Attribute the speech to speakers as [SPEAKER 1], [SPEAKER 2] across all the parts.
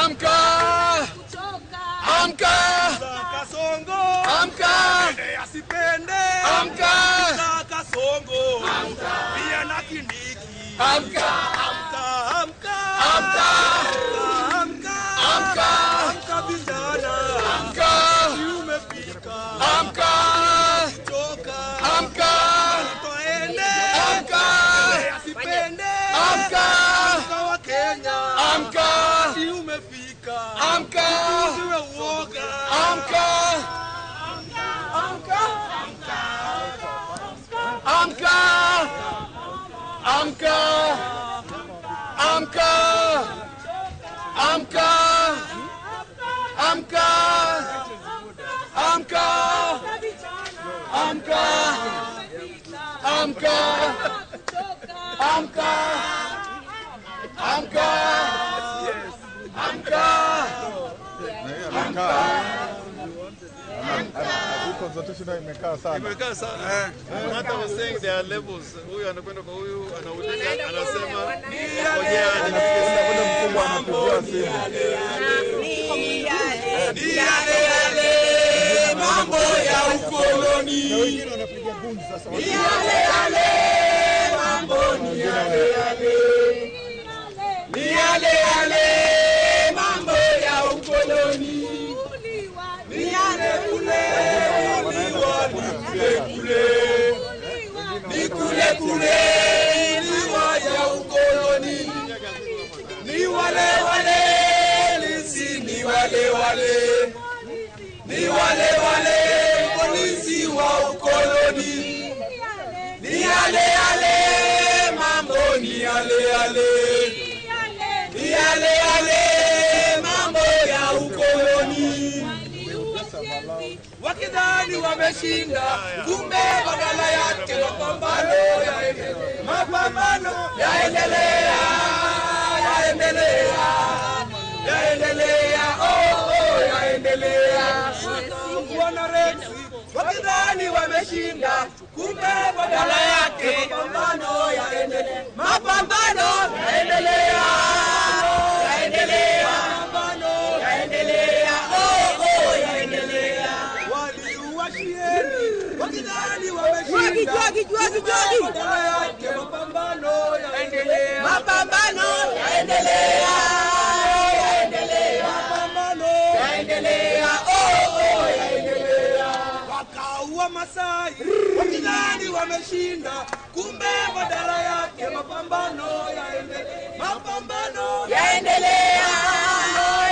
[SPEAKER 1] Amka! Amka!
[SPEAKER 2] Kasongo!
[SPEAKER 1] Amka!
[SPEAKER 2] Asipende!
[SPEAKER 1] Amka!
[SPEAKER 2] Kasongo! Amka! Pia na Kindiki!
[SPEAKER 1] Amka!
[SPEAKER 2] Amka! Amka!
[SPEAKER 1] Amka!
[SPEAKER 2] Amka!
[SPEAKER 1] Amka!
[SPEAKER 2] Amka vijana!
[SPEAKER 1] Amka!
[SPEAKER 2] Umefika!
[SPEAKER 1] Amka!
[SPEAKER 2] Choka!
[SPEAKER 1] Amka!
[SPEAKER 2] Twaende!
[SPEAKER 1] Amka!
[SPEAKER 2] Asipende!
[SPEAKER 1] Amka!
[SPEAKER 2] Amka wa Kenya!
[SPEAKER 1] Amka!
[SPEAKER 2] Umefika!
[SPEAKER 1] Amka!
[SPEAKER 2] Usiwe uoga!
[SPEAKER 1] Amka! Amka! Amka! Amka! Amka! Amka! Amka! Amka! Amka! Amka! Amka! Amka! Amka!
[SPEAKER 3] Hii consultation nayo imekaa sana.
[SPEAKER 4] Imekaa sana. Martha was saying there are levels. Huyu anakwenda kwa huyu, anauliza, anasema, ngojea nipige
[SPEAKER 3] Ule ule mkubwa anapigiwa simu.
[SPEAKER 1] Ni yale yale mambo ya ukoloni.
[SPEAKER 3] Na wengine wanapiga gumzo sasa.
[SPEAKER 1] Ni yale yale mambo ni yale yale. Ni yale yale mambo ya ukoloni. Ni yale kule uliwa ni kule kule. Ni kule kule liwa ya ukoloni. Ni wale wale lisi ni wale wale. Ni wale wale polisi wa ukoloni. Ni yale yale mambo ni yale yale. Ni yale yale mambo ya ukoloni. Wakidhani wameshinda, kumbe badala yake mapambano yaendelea. Mapambano yaendelea, yaendelea, yaendelea, oh, oh, yaendelea.
[SPEAKER 2] Bwana Rex,
[SPEAKER 1] Wakidhani wameshinda, kumbe badala yake mapambano yaendelea. Mapambano yaendelea, yaendelea,
[SPEAKER 2] mapambano
[SPEAKER 1] yaendelea, oh, oh, yaendelea.
[SPEAKER 2] waliuashieni, wakidhani wameshinda,
[SPEAKER 1] Jogi, jogi, jogi, jogi.
[SPEAKER 2] badala yake mapambano yaendelea.
[SPEAKER 1] Mapambano yaendelea, yaendelea,
[SPEAKER 2] Mapambano
[SPEAKER 1] yaendelea, oh, oh, yaendelea.
[SPEAKER 2] wakaua Masai, wakidhani wameshinda, kumbe badala yake mapambano yaendelea. Mapambano
[SPEAKER 1] Yaendelea,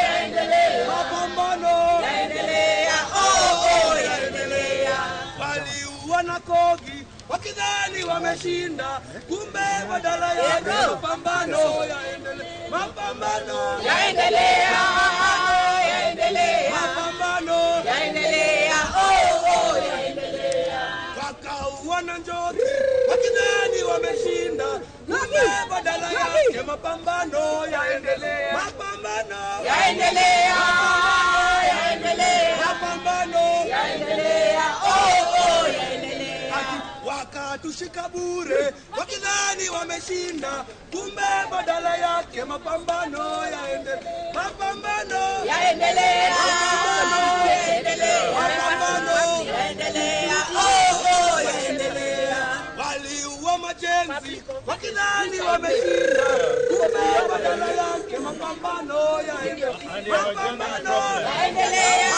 [SPEAKER 1] yaendelea,
[SPEAKER 2] mapambano
[SPEAKER 1] yaendelea, oh, oh, yaendelea.
[SPEAKER 2] waliua na Kogi, wakidhani wameshinda, kumbe badala yake mapambano yaendelea. Mapambano
[SPEAKER 1] Yaendelea, yaendelea,
[SPEAKER 2] mapambano
[SPEAKER 1] yaendelea, oh, oh, yaendelea.
[SPEAKER 2] wakaua na Njoki, wakidhani wameshinda, kumbe badala yake mapambano yaendelea. Mapambano
[SPEAKER 1] Yaendelea, yaendelea,
[SPEAKER 2] mapambano
[SPEAKER 1] yaendelea, oh, oh, yaendelea.
[SPEAKER 2] Wakatushika bure, wakidhani wameshinda, kumbe badala yake mapambano yaendelea. Mapambano
[SPEAKER 1] Yaendelea, yaendelea,
[SPEAKER 2] mapambano
[SPEAKER 1] yaendelea, oh, oh, yaendelea.
[SPEAKER 2] waliua majenzi, wakidhani wameshinda, kumbe badala yake mapambano yaendelea. Mapambano
[SPEAKER 1] Yaendelea,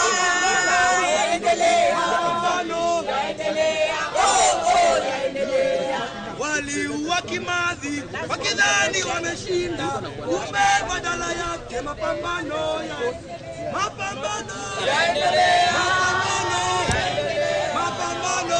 [SPEAKER 1] yaendelea,
[SPEAKER 2] mapambano
[SPEAKER 1] yaendelea, oh, oh, yaendelea.
[SPEAKER 2] waliua Kimathi, wakidhani wameshinda, kumbe badala yake mapambano ya mapambano
[SPEAKER 1] Yaendelea,
[SPEAKER 2] mapambano mapambano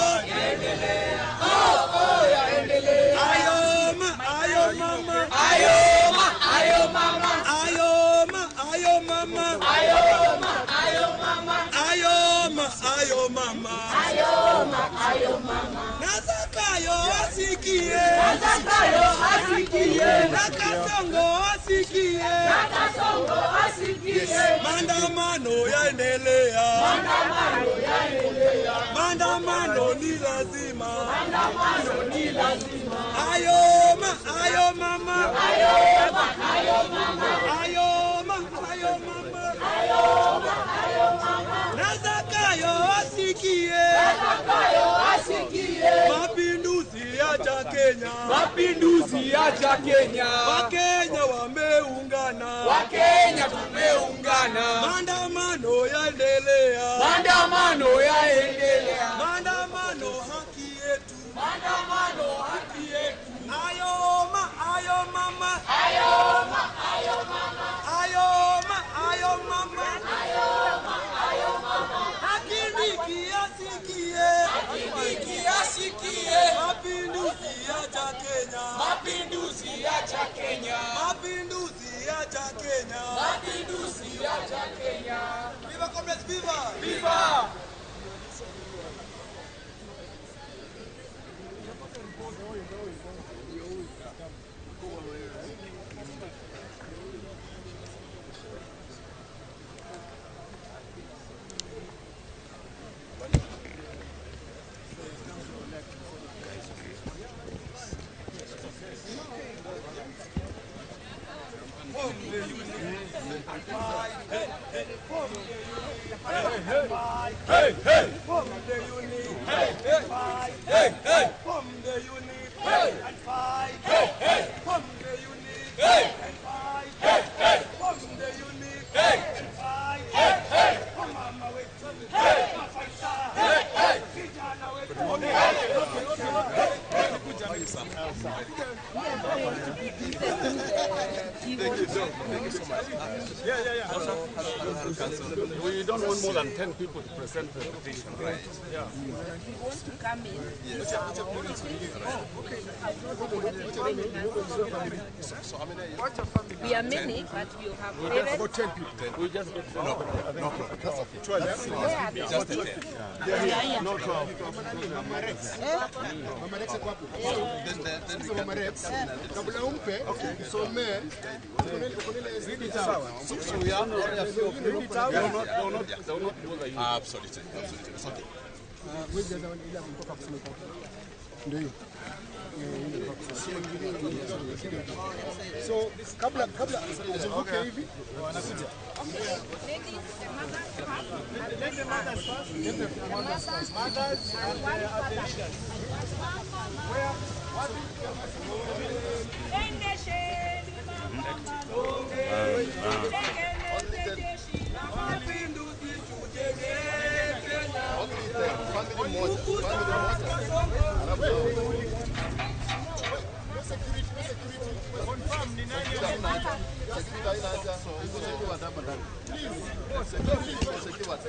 [SPEAKER 1] oh, oh, yaendelea.
[SPEAKER 2] ayo ma ayo mama
[SPEAKER 1] Ayo ma, ayo mama,
[SPEAKER 2] ayo ma ayo mama
[SPEAKER 1] ayo ma, ayo mama,
[SPEAKER 2] ayo ma ayo mama
[SPEAKER 1] ayo ma, ayo mama.
[SPEAKER 2] Nazakayo asikie
[SPEAKER 1] Nazakayo asikie,
[SPEAKER 2] na Kasongo asikie
[SPEAKER 1] Nakasongo asikie.
[SPEAKER 2] maandamano yaendelea
[SPEAKER 1] Maandamano yaendelea,
[SPEAKER 2] maandamano ni lazima
[SPEAKER 1] maandamano ni lazima.
[SPEAKER 2] ayo ma ayo mama
[SPEAKER 1] Ayo ma, ayo mama,
[SPEAKER 2] ayo ma ayo mama. Mapinduzi yaja Kenya. Wakenya wameungana. Wakenya tumeungana. Maandamano yaendelea. Maandamano yaendelea. Maandamano haki yetu. Maandamano haki yetu. Ayo ma, ayo mama. Ayo ma, ayo mama. Ayo ma, ayo mama. Ayo ma, ayo mama. Hakindiki asikie. Hakindiki asikie. Mapinduzi yaja Kenya. Mapinduzi yaja Kenya. Mapinduzi yaja Kenya. Mapinduzi yaja Kenya. Viva comrades, viva! Viva! Hey, hey! Form the unit. Hey, hey! Hey, hey! Form the unit. Hey! And fight. Hey, hey! Form the unit. Hey! And fight. Hey, hey! Form the unit. Hey! And fight. Hey, hey! Mama wetu. Hey! Mafaita. Hey, hey! Vijana wetu.
[SPEAKER 4] Thank you, thank you so much. Yeah. Hello, hello.
[SPEAKER 5] We don't want more than 10 people to present the petition, right?
[SPEAKER 4] Yeah.
[SPEAKER 6] We want to come in.
[SPEAKER 4] Yes. So how many are you?
[SPEAKER 6] We are many, but we have parents.
[SPEAKER 3] About 10 people.
[SPEAKER 5] We just get
[SPEAKER 4] No problem. That's okay. 12. Just 10.
[SPEAKER 6] Yeah.
[SPEAKER 5] No 12.
[SPEAKER 3] Mama Rex. Mama Rex ako hapo.
[SPEAKER 4] Then we
[SPEAKER 3] Mama
[SPEAKER 4] can
[SPEAKER 3] Rex. Kabla umpe, usomee.
[SPEAKER 4] So we have only a few of you.
[SPEAKER 5] They will not bother you.
[SPEAKER 4] Absolutely, absolutely. It's okay.
[SPEAKER 3] Ndio hiyo. So kabla azunguke hivi
[SPEAKER 6] Ladies, the mothers first.
[SPEAKER 2] Let the mothers first.
[SPEAKER 3] Let the mothers first.
[SPEAKER 2] Mothers and the leaders. Where? What?
[SPEAKER 4] Only 10. Family moja. Family moja.
[SPEAKER 3] Security, no security.
[SPEAKER 2] Confirm ni nani?
[SPEAKER 4] Security haina haja. Iko secured hapa ndani. Security iko secured.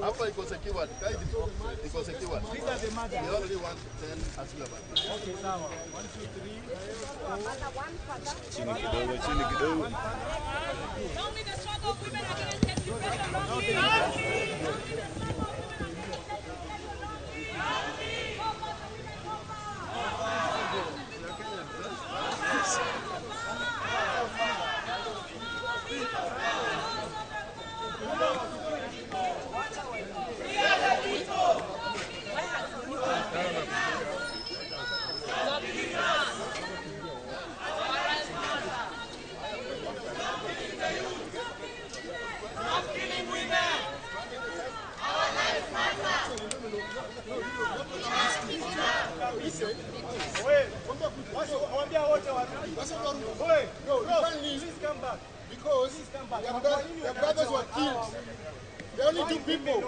[SPEAKER 4] Hapa iko secured. Guide iko secured.
[SPEAKER 2] These are the mothers.
[SPEAKER 4] We only want 10 asila baki.
[SPEAKER 2] Okay, sawa. 1 2 3 4.
[SPEAKER 5] Chini kidogo, chini kidogo.
[SPEAKER 1] Tell me the struggle of women against education wrongly. Tell me the struggle of women against education wrongly. Go for the women, go for.
[SPEAKER 2] Waambia wote warudi.
[SPEAKER 3] No, you can't leave.
[SPEAKER 2] Please come back.
[SPEAKER 3] Because their brothers were killed. There are only 2 people.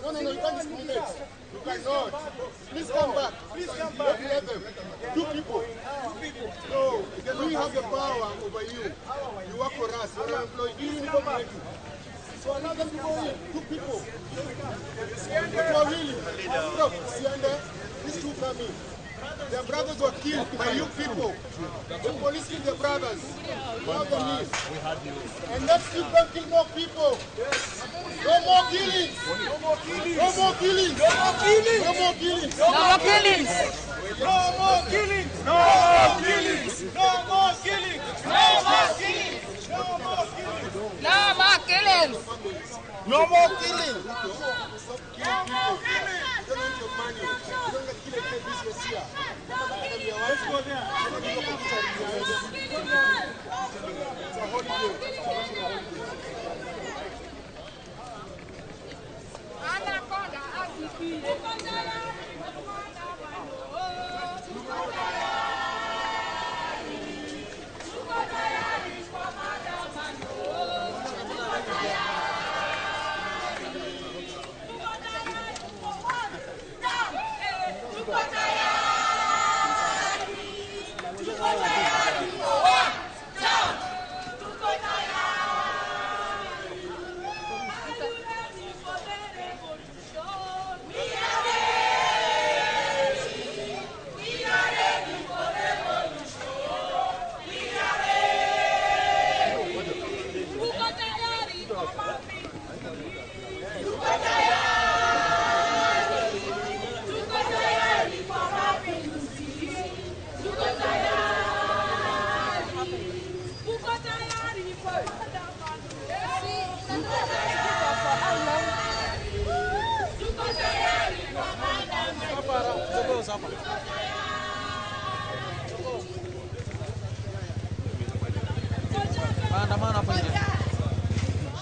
[SPEAKER 3] No, you can't discriminate. You cannot. Please come back.
[SPEAKER 2] Please come back.
[SPEAKER 3] Don't let them. 2 people. 2 people. No, we have the power over you. You work for us. You're an employee. You come back. So allow them to go in. 2 people. But you are willing. Look, Siende, these 2 come in. Their brothers were killed by you people. The police killed their brothers. Allow them in. And let's keep on killing more people. No more killings.
[SPEAKER 2] No more killings.
[SPEAKER 3] No more killings.
[SPEAKER 2] No more killings.
[SPEAKER 3] No more killings.
[SPEAKER 6] No more killings.
[SPEAKER 2] No more killings. No more killings. No more killings. No more killings. No more killings.
[SPEAKER 6] No more killings.
[SPEAKER 3] No more killing. Stop killing people. You don't want your money. You don't get kill any business here.
[SPEAKER 2] Let's go there.
[SPEAKER 3] It's a holiday. It's a national holiday.
[SPEAKER 1] Anaconda asikie.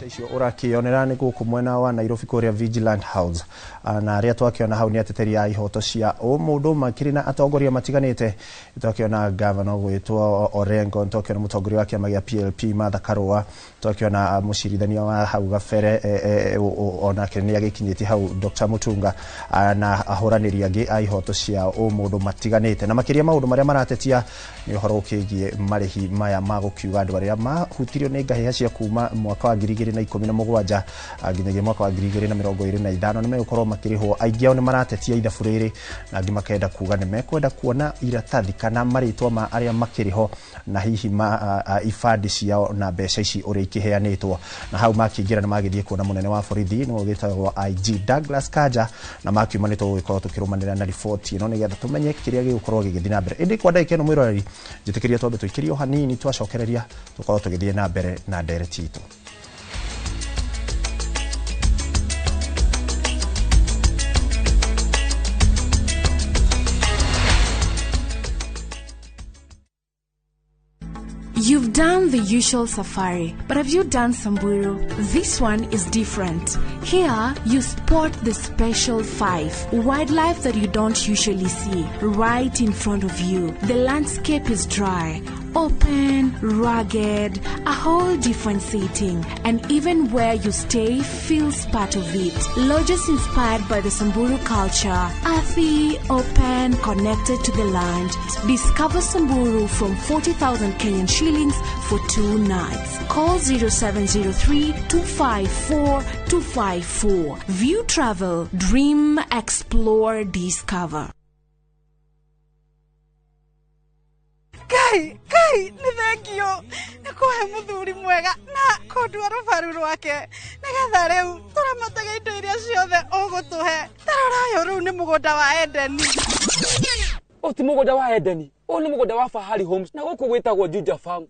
[SPEAKER 7] Icio ũrakĩonera nĩ gũkũ mwena wa Nairobi kũrĩa Vigilant House, na arĩa twakĩona hau nĩ ateteri a ihoto cia ũmũndũ makĩrĩ na atongoria matiganĩte. Twakĩona gavana gwĩtwo Orengo, twakĩona mũtongoria wa kĩama gĩa PLP Martha Karua, twakĩona mũcirithania wa hau gabere onake nĩ agĩkinyĩtie hau Dr. Mutunga, na ahũranĩri angĩ a ihoto cia ũmũndũ matiganĩte. Na makĩria maũndũ marĩa maratetia nĩ ũhoro ũkĩgiĩ marĩhi maya ma gũkiuga andũ arĩa mahutirio nĩ ngahĩha cia kuma mwaka wa 2017 nginyagia mwaka wa 2025 nĩ megũkorwo makĩrĩhwo. Aingĩ ao nĩ maratetia ithabu rĩrĩ na angĩ makenda kuga nĩ mekwenda kuona iratathi kana marĩtwa ma arĩa makĩrĩ ho na hihi ma ibandĩ ciao na mbeca ici ũrĩa ikĩheanĩtwo. Na hau makĩingĩra nĩ magĩthiĩ kuona mũnene wa borithi nĩwe ũgĩtagwo IG Douglas Kanja, na makiuma nĩ tũgũgĩkorwo tũkĩrũmanĩra na riboti ĩno nĩgetha tũmenye kĩrĩa gĩgũkorwo gĩgĩthiĩ na mbere. Ĩndĩ kwa ndagĩka ĩno mwĩroreri, njĩtĩkĩria twambe tũikĩrie o hanini, twacokereria tũkorwo tũgĩthiĩ na mbere na ndereti itũ.
[SPEAKER 8] You've done the usual safari, but have you done Samburu? This one is different. Here, you spot the special five, wildlife that you don't usually see, right in front of you. The landscape is dry, open, rugged, a whole different setting, and even where you stay feels part of it. Lodges inspired by the Samburu culture, earthy, open, connected to the land. Discover Samburu from 40,000 Kenyan shillings for 2 nights. Call 0703 254 254. View Travel, dream, explore, discover.
[SPEAKER 9] Kai, kai, nĩ thengio nĩ kũhe mũthuri mwega na kũndua rũbaru rwake nĩgetha rĩu tũramatage indo iria ciothe ũgũtũhe. Tarora ũyũ rĩu nĩ mũgũnda wa Edeni.
[SPEAKER 10] Ũyũ ti mũgũnda wa Edeni, ũyũ nĩ mũgũnda wa Fahari Homes na gũkũ gwĩtagwo Juja Farm.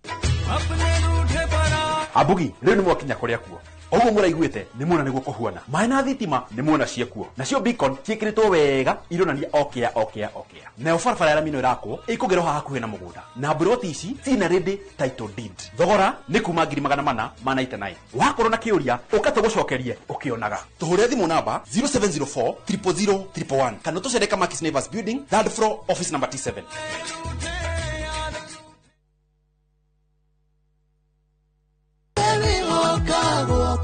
[SPEAKER 11] Ambugi rĩu nĩ mwakinya kũrĩa kuo. Oguo mũraiguĩte nĩ muona nĩguo kũhuana. Maĩ na thitima nĩ muona ciekuo. Nacio beacon ciĩkĩrĩtwo wega ironania okĩa okĩa okĩa. Nayo barabara ya rami ĩno ĩrakwo ĩkũgerwo haha hakuhĩ na mũgũnda. Na mburoti ici ciina ready title deed. Thogora nĩ kuma 499. Wakorwo na kĩũria ũka tũgũcokerie ũkĩonaga. Tũhũrĩre thimũ namba 0704 000 111 kana tũcere Kamakis Neighbors Building, third floor, office number T7.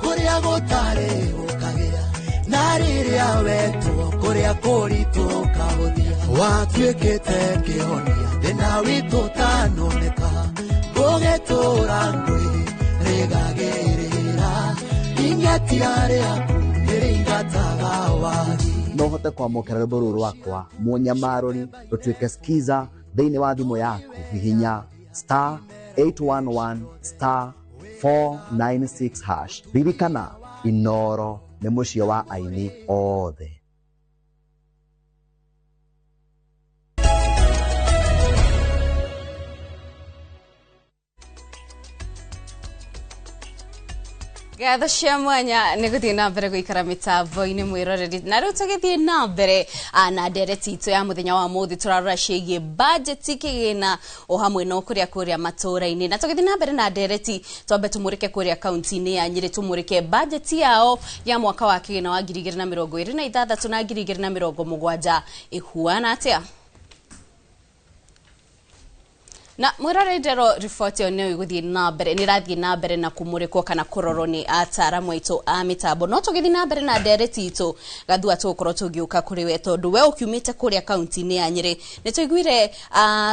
[SPEAKER 12] Kuria gutari gukagia na riria wetwo kuria kuritwo kahuthia watuikite kihonia thina witu tanoneka gugitura ngui rigagirira ingatia riaku niringataga wagi.
[SPEAKER 13] No hote kwamũkĩra rwĩmbo rũrũ rwakwa mũnyamarũri rũtuĩke skiza thĩinĩ wa thimũ yaku. Hihinya star 811 star 496 hash. Ririkana Inoro nĩ mũciĩ wa aini othe.
[SPEAKER 14] Ngatho cia mwanya nĩ gũthiĩ na mbere gũikara mĩtambo-inĩ mwĩroreri. Na rĩu tũgĩthiĩ na mbere na ndereti itũ ya mũthenya wa mũthĩ tũrarora ciĩgiĩ bajeti kĩgĩna o hamwe na kũrĩa kũrĩa matũũra-inĩ. Na tũgĩthiĩ na mbere na ndereti twambe tũmũrĩke kũrĩa kaunti-inĩ ya Nyĩrĩ, tũmũrĩke bajeti yao ya mwaka wa kĩgĩna wa 2026 na 2027 ĩhuana atĩa. Na mwĩroreri ndero riboti ĩyo nĩyo ĩgũthiĩ na mbere, nĩ ĩrathiĩ na mbere na kũmũrĩkwo kana kũrorwo nĩ ataaramu aitũ a mĩtambo. No tũgĩthiĩ na mbere na ndereti itũ Gathua tũgũkorwo tũgĩũka kũrĩ we tondũ we ũkiumĩte kũrĩa kaunti-inĩ ya Nyĩrĩ nĩ tũiguire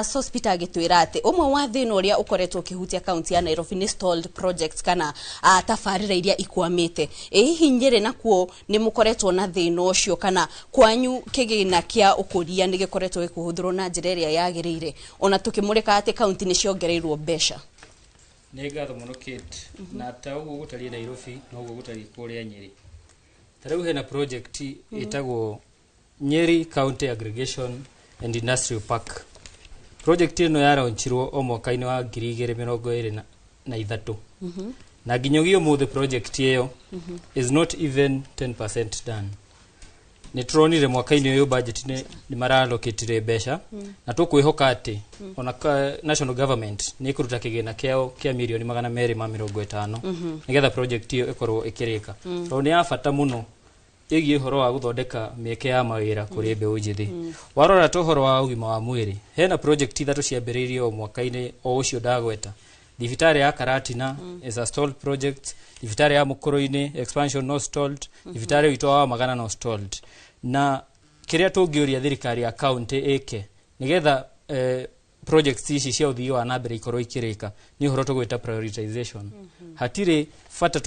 [SPEAKER 14] Sospeter agĩtwĩra atĩ ũmwe wa thĩna ũrĩa ũkoretwo ũkĩhutia kaunti ya Nairobi nĩ stalled projects kana tabarĩra iria ikwamĩte. Ĩ hihi Nyĩrĩ nakuo nĩ mũkoretwo na thĩna ũcio kana kwanyu kĩgĩna kĩa ũkũria nĩ gĩkoretwo gĩkĩhũthĩrwo na njĩra ĩrĩa yagĩrĩire, ona tũkĩmũrĩka atĩ kaunti nĩ ciongereirwo mbeca?
[SPEAKER 15] Nĩ ngatho mũno Kate. Na ta ũguo gũtariĩ Nairobi noguo gũtariĩ kũrĩa Nyĩrĩ. Ta rĩu hena project ĩtagwo Nyeri County Aggregation and Industrial Park. Project ĩno yaraunchirwo o mwaka-inĩ wa 2023 na nginyagia ũmũthĩ project ĩyo is not even 10% done. Nĩ tũronire mwaka-inĩ ũyũ budget nĩ maralocatire mbeca na tũkwĩhoka atĩ ona national government nĩ ĩkũruta kĩgĩna kĩao kĩa mirioni 250 nĩgetha project ĩyo ĩkorwo ĩkĩrĩka tondũ nĩ ya bata mũno ĩgiĩ ũhoro wa gũthondeka mĩeke ya mawĩra kũrĩ mbeũ njĩthĩ. Warora ta ũhoro wa ũgima wa mwĩrĩ, hena project ithatũ ciambĩrĩirio o mwaka-inĩ o ũcio ndagweta. Thibitarĩ ya Karatina is a stalled project, thibitarĩ ya Mũkũrũ-inĩ expansion no stalled, thibitarĩ witũ wa Magana no stalled. Na kĩrĩa tũngĩũria thirikari ya county ĩke nĩgetha projects ici cia ũthii wa na mbere ikorwo ikĩrĩka nĩ ũhoro tũgwĩta prioritization. Hatirĩ bata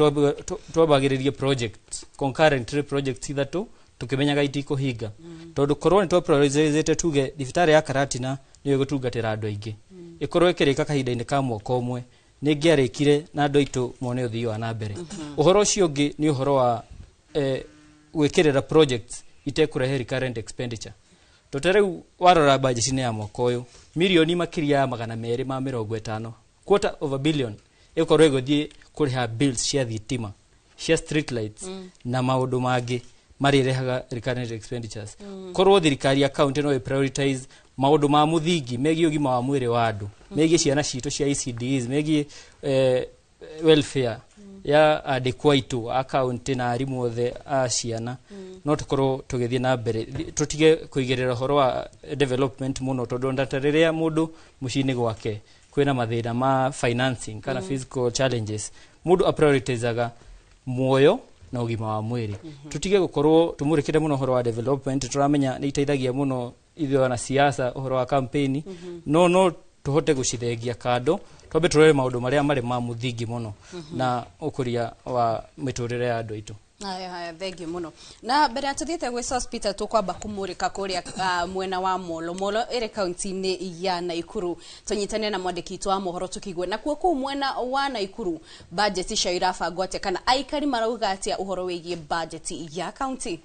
[SPEAKER 15] twambagĩrĩrie project concurrently, projects ithatũ tũkĩmenyaga itikũhinga, tondũ korwo nĩ twa prioritizĩte tuge thibitarĩ ya Karatina nĩyo ĩgũtungatĩra andũ aingĩ, ĩkorwo ĩkĩrĩka kahinda-inĩ ka mwaka ũmwe, nĩ ĩngĩarĩkire na andũ aitũ mone ũthii wa na mbere. Ũhoro ũcio ũngĩ nĩ ũhoro wa gwĩkĩrĩra projects itekũrehe recurrent expenditure. Tondũ rĩu warora budget-inĩ ya mwaka ũyũ, mirioni makĩria ya 250, quarter of a billion, ĩgũkorwo ĩgũthiĩ kũrĩha bills cia thitima, cia street lights na maũndũ mangĩ marĩa ĩrehaga recurrent expenditures. Korwo thirikari ya county no ĩ prioritize maũndũ ma mũthingi megiĩ ũgima wa mwĩrĩ wa andũ, megiĩ ciana citũ cia ECDs, megiĩ welfare ya andĩkwo aitũ a county na arimũ othe a ciana, no tũkorwo tũgĩthiĩ na mbere, tũtige kũigĩrĩra ũhoro wa development mũno, tondũ ona ta rĩrĩa mũndũ mũciĩ-inĩ gwake kwĩna mathĩna ma financing kana physical challenges, mũndũ aprioritaizaga muoyo na ũgima wa mwĩrĩ. Tũtige gũkorwo tũmũrĩkĩre mũno ũhoro wa development. Tũramenya nĩ iteithagia mũno ithuĩ wanasiasa ũhoro wa campaign, no tũhote gũcithengia kando, twambe tũrore maũndũ marĩa marĩ ma mũthingi mũno na ũkũria wa mĩtũrĩre ya andũ aitũ.
[SPEAKER 14] Haya, haya, thank you muno. Na mbere ya tuthiĩte gwĩ Sospeter, tũkwamba kũmũrĩka kũrĩa mwena wa Molo. Molo ĩrĩ kaunti-inĩ ya Naikuru. Tũnyitane na mwandĩki witũ wa mohoro tũkĩigue nakuo kũu mwena wa Naikuru budget cio irabangwo atĩa, kana aikari marauga atĩa ũhoro wĩgiĩ budget ya kaunti.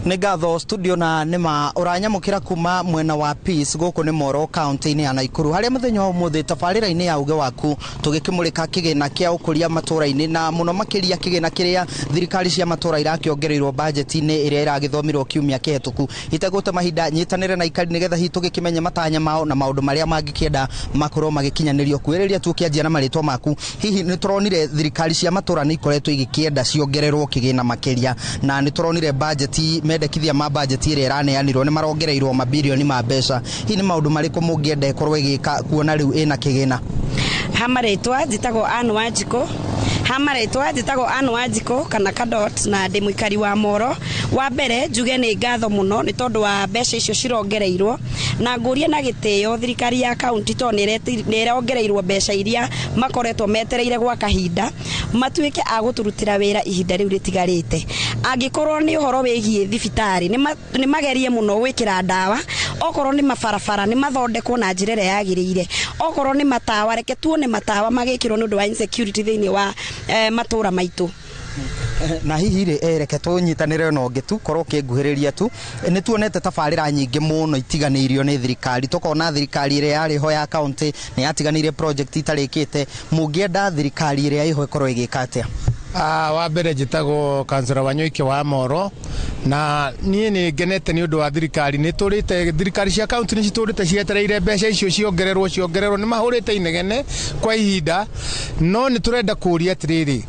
[SPEAKER 16] Nĩ ngatho studio, na nĩma ũranyamũkĩra kuma mwena wa Peace gũkũ nĩ Moro kaunti-inĩ ya Naikuru, harĩa mũthenya wa ũmũthĩ tabarĩra-inĩ ya uge waku tũgĩkĩmũrĩka kĩgĩna kĩa ũkũria matũra-inĩ, na mũno makĩria kĩgĩna kĩrĩa thirikari cia matũra irakĩongereirwo budget-inĩ ĩrĩa ĩragĩthomirwo kiumia kĩhetũku. Itegũte mahinda, nyitanĩre na aikari nĩgetha hihi tũgĩkĩmenye matanya mao na maũndũ marĩa mangĩkĩenda makorwo magĩkinyanĩrio. Kwĩrĩria tu ũkĩanjia na marĩtwa maku, hihi nĩ tũronire thirikari cia matũra nĩ ikoretwo igĩkĩenda ciongererwo kĩgĩna makĩria, na nĩ tũronire budget, mendekithia ma budget ĩrĩa ĩraneanirwo nĩ marongereirwo mabirioni ma mbeca. Hihi nĩ maũndũ marĩkũ mũngĩenda ĩkorwo ĩgĩka kuona rĩu ĩna kĩgĩna?
[SPEAKER 17] Ha marĩtwa njĩtagwo Ann Wanjikũ. Ha marĩtwa njĩtagwo Ann Wanjikũ kana Kadot, na ndĩ mũikari wa Moro. Wa mbere njuge nĩ ngatho mũno nĩ tondũ wa mbeca icio cirongereirwo, na ngũrie na gĩtĩo thirikari ya kaunti, tondũ nĩ ĩrongereirwo mbeca iria makoretwo metereire gwa kahinda, matuĩke a gũtũrutĩra wĩra ihinda rĩu rĩtigarĩte. Angĩkorwo nĩ ũhoro wĩgiĩ thibitarĩ, nĩ magerie mũno gwĩkĩra ndawa. Okorwo nĩ mabarabara, nĩ mathondekwo na njĩra ĩrĩa yagĩrĩire. Okorwo nĩ matawa, reke tuone matawa magĩkĩrwo nĩ ũndũ wa insecurity thĩinĩ wa matũra maitũ.
[SPEAKER 16] Na hihi rĩ, reke tũnyitanĩre na ũngĩ tu, korwo ũkĩnguhĩrĩria tu. Nĩ tuonete tabarĩra nyingĩ mũno itiganĩirio nĩ thirikari, tũkona thirikari ĩrĩa yarĩ ho ya kaunti nĩ yatiganĩirie project itarĩkĩte. Mũngĩenda thirikari ĩrĩa ĩho ĩkorwo ĩgĩka atĩa?
[SPEAKER 18] Wa mbere njĩtagwo kansora Wanyoike wa Moro, na niĩ nĩ ngenete nĩ ũndũ wa thirikari. Nĩ tũrĩte thirikari cia kaunti nĩ citũrĩte cietereire mbeca icio ciongererwo ciongererwo, nĩ mahũrĩte inegene kwa ihinda, no nĩ tũrenda kũũria atĩrĩrĩ,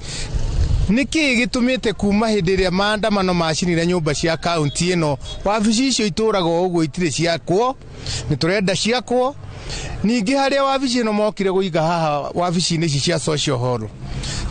[SPEAKER 18] nĩ kĩĩ gĩtũmĩte kuma hĩndĩ ĩrĩa maandamano macinire nyũmba cia kaunti ĩno, wabici icio itũraga o ũguo itirĩ ciakwo? Nĩ tũrenda ciakwo. Ningĩ harĩa wabici ĩno mokire gũiga haha wabici-inĩ ici cia social hall,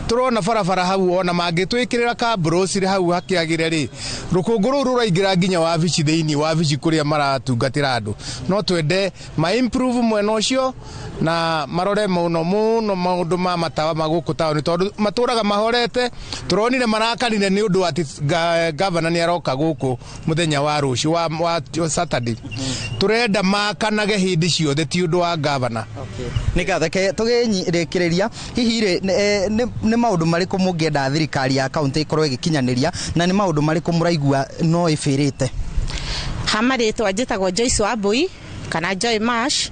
[SPEAKER 18] tũrona barabara hau, ona mangĩtwĩkĩrĩra kabũrũcirĩ hau hakĩagĩre rĩ, rũkũngũ rũu rũraingĩra nginya wabici thĩinĩ, wabici kũrĩa maratungatĩra andũ. No twende ma improve mwena ũcio na marore mũno mũno maũndũ ma matawa ma gũkũ taũni, tondũ matũraga mahorete. Tũronire marakarire nĩ ũndũ atĩ gavana nĩ aroka gũkũ mũthenya wa rũciũ wa Saturday. Tũrenda makanage hĩndĩ ciothe, ti ũndũ wa gavana.
[SPEAKER 16] Nĩ ngatho. Reke tũgĩrĩkĩrĩria, hihi rĩ, nĩ maũndũ marĩkũ mũngĩenda thirikari ya kaunti ĩkorwo ĩgĩkinyanĩria, na nĩ maũndũ marĩkũ mũraigua no ĩbĩrĩte?
[SPEAKER 19] Ha marĩtwa njĩtagwo Joyce Wambui kana Joy Mash.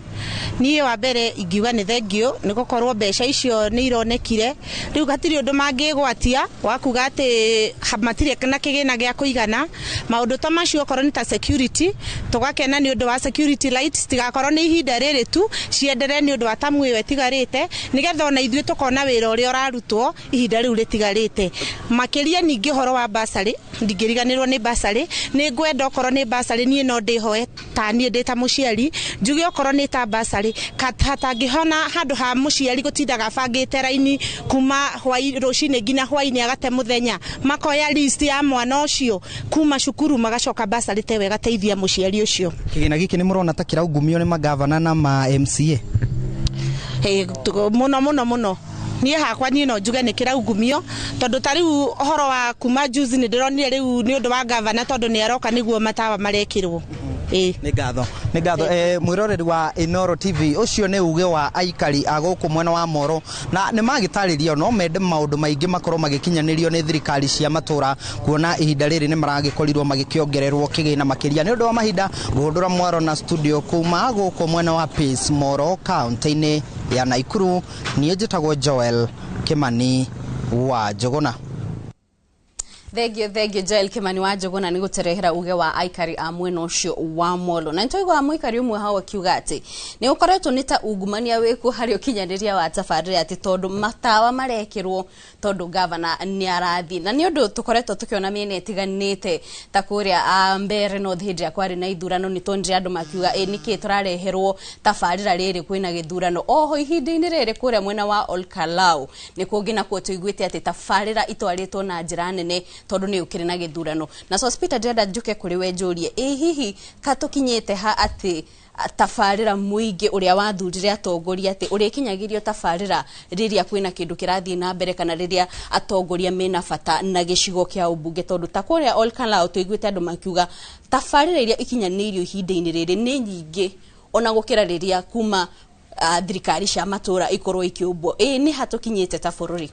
[SPEAKER 19] Niĩ wa mbere ingiuga nĩ thengio nĩ gũkorwo mbeca icio nĩ ironekire. Rĩu hatirĩ ũndũ mangĩgwatia wa kuga atĩ matirĩ na kĩgĩna gĩa kũigana. Maũndũ ta macio okorwo nĩ ta security, tũgakena nĩ ũndũ wa security lights, tigakorwo nĩ ihinda rĩrĩ tu, cienderee nĩ ũndũ wa tamu ĩyo ĩtigarĩte, nĩgetha ona ithuĩ tũkona wĩra ũrĩa ũrarutwo ihinda rĩu rĩtigarĩte. Makĩria ningĩ ũhoro wa basarĩ, ndingĩriganĩrwo nĩ basarĩ, nĩ ngwenda okorwo nĩ basarĩ niĩ no ndĩhoe ta niĩ ndĩ ta mũciari, njuge okorwo nĩ ta basarĩ, hatangĩhona handũ ha mũciari gũtindaga abangĩte raini kuma rũcinĩ nginya hwainĩ agate mũthenya, makoya list ya mwana ũcio kuma cukuru magacoka basarĩ tewe ĩgateithia mũciari ũcio.
[SPEAKER 16] Kĩgĩna gĩkĩ nĩ mũrona ta kĩraungumio nĩ magavana na ma MCA?
[SPEAKER 19] Mũno mũno mũno. Niĩ hakwa niĩ no njuge nĩ kĩraungumio, tondũ ta rĩu ũhoro wa kuma juzi nĩ ndĩronire rĩu nĩ ũndũ wa gavana, tondũ nĩ aroka nĩguo matawa marekĩrwo.
[SPEAKER 16] Nĩ ngatho, nĩ ngatho. Mwĩroreri wa Inooro TV, ũcio nĩ uge wa aikari a gũkũ mwena wa Moro, na nĩ magĩtarĩrio no mende maũndũ maingĩ makorwo magĩkinyanĩrio nĩ thirikari cia matũra, kuona ihinda rĩrĩ nĩ maragĩkorirwo magĩkĩongererwo kĩgĩna makĩria. Nĩ ũndũ wa mahinda, ngũhũndũra mwaro na studio kuma gũkũ mwena wa Peace Moro, kaunti-inĩ ya Naikuru. Niĩ njĩtagwo Joel Kimani wa Njũgũna.
[SPEAKER 14] Thengio, thengio Joel Kimani wa Njũgũna nĩ gũtũrehera uge wa aikari a mwena ũcio wa Molo. Na nĩtwaigua mũikari ũmwe hau akiuga atĩ nĩ ũkoretwo nĩ ta ungumania wĩkuo harĩ ũkinyanĩria wa tabarĩra, atĩ tondũ matawa marekĩrwo tondũ gavana nĩ arathiĩ. Na nĩ ũndũ tũkoretwo tũkĩona mĩena ĩtiganĩte ta kũrĩa Mbeere North hĩndĩ ĩrĩa kwarĩ na ithurano, nĩ tuonire andũ makiuga ĩ nĩkĩ tũrareherwo tabarĩra rĩrĩ kwĩna gĩthurano. Oho ihinda-inĩ rĩrĩ kũrĩa mwena wa Olkalau nĩ kũngĩ nakuo tũiguĩte atĩ tabarĩra itwarĩtwo na njĩra nene tondũ nĩ ũkĩrĩ na gĩthurano. Na Sospeter, ndĩrenda njũke kũrĩ we njũrie, ĩ hihi ka tũkinyĩte ha atĩ tabarĩra mũingĩ ũrĩa wathurire atongoria atĩ ũrĩkinyagĩrio tabarĩra rĩrĩa kwĩna kĩndũ kĩrathiĩ na mbere kana rĩrĩa atongoria mena bata na gĩcigo kĩa ũmbunge? Tondũ ta kũrĩa Olkalau tũiguĩte andũ makiuga tabarĩra iria ikinyanĩirio ihinda-inĩ rĩrĩ nĩ nyingĩ ona gũkĩra rĩrĩa kuma thirikari cia matũra ikorwo ikĩũmbwo. Ĩ nĩ ha tũkinyĩte ta bũrũri?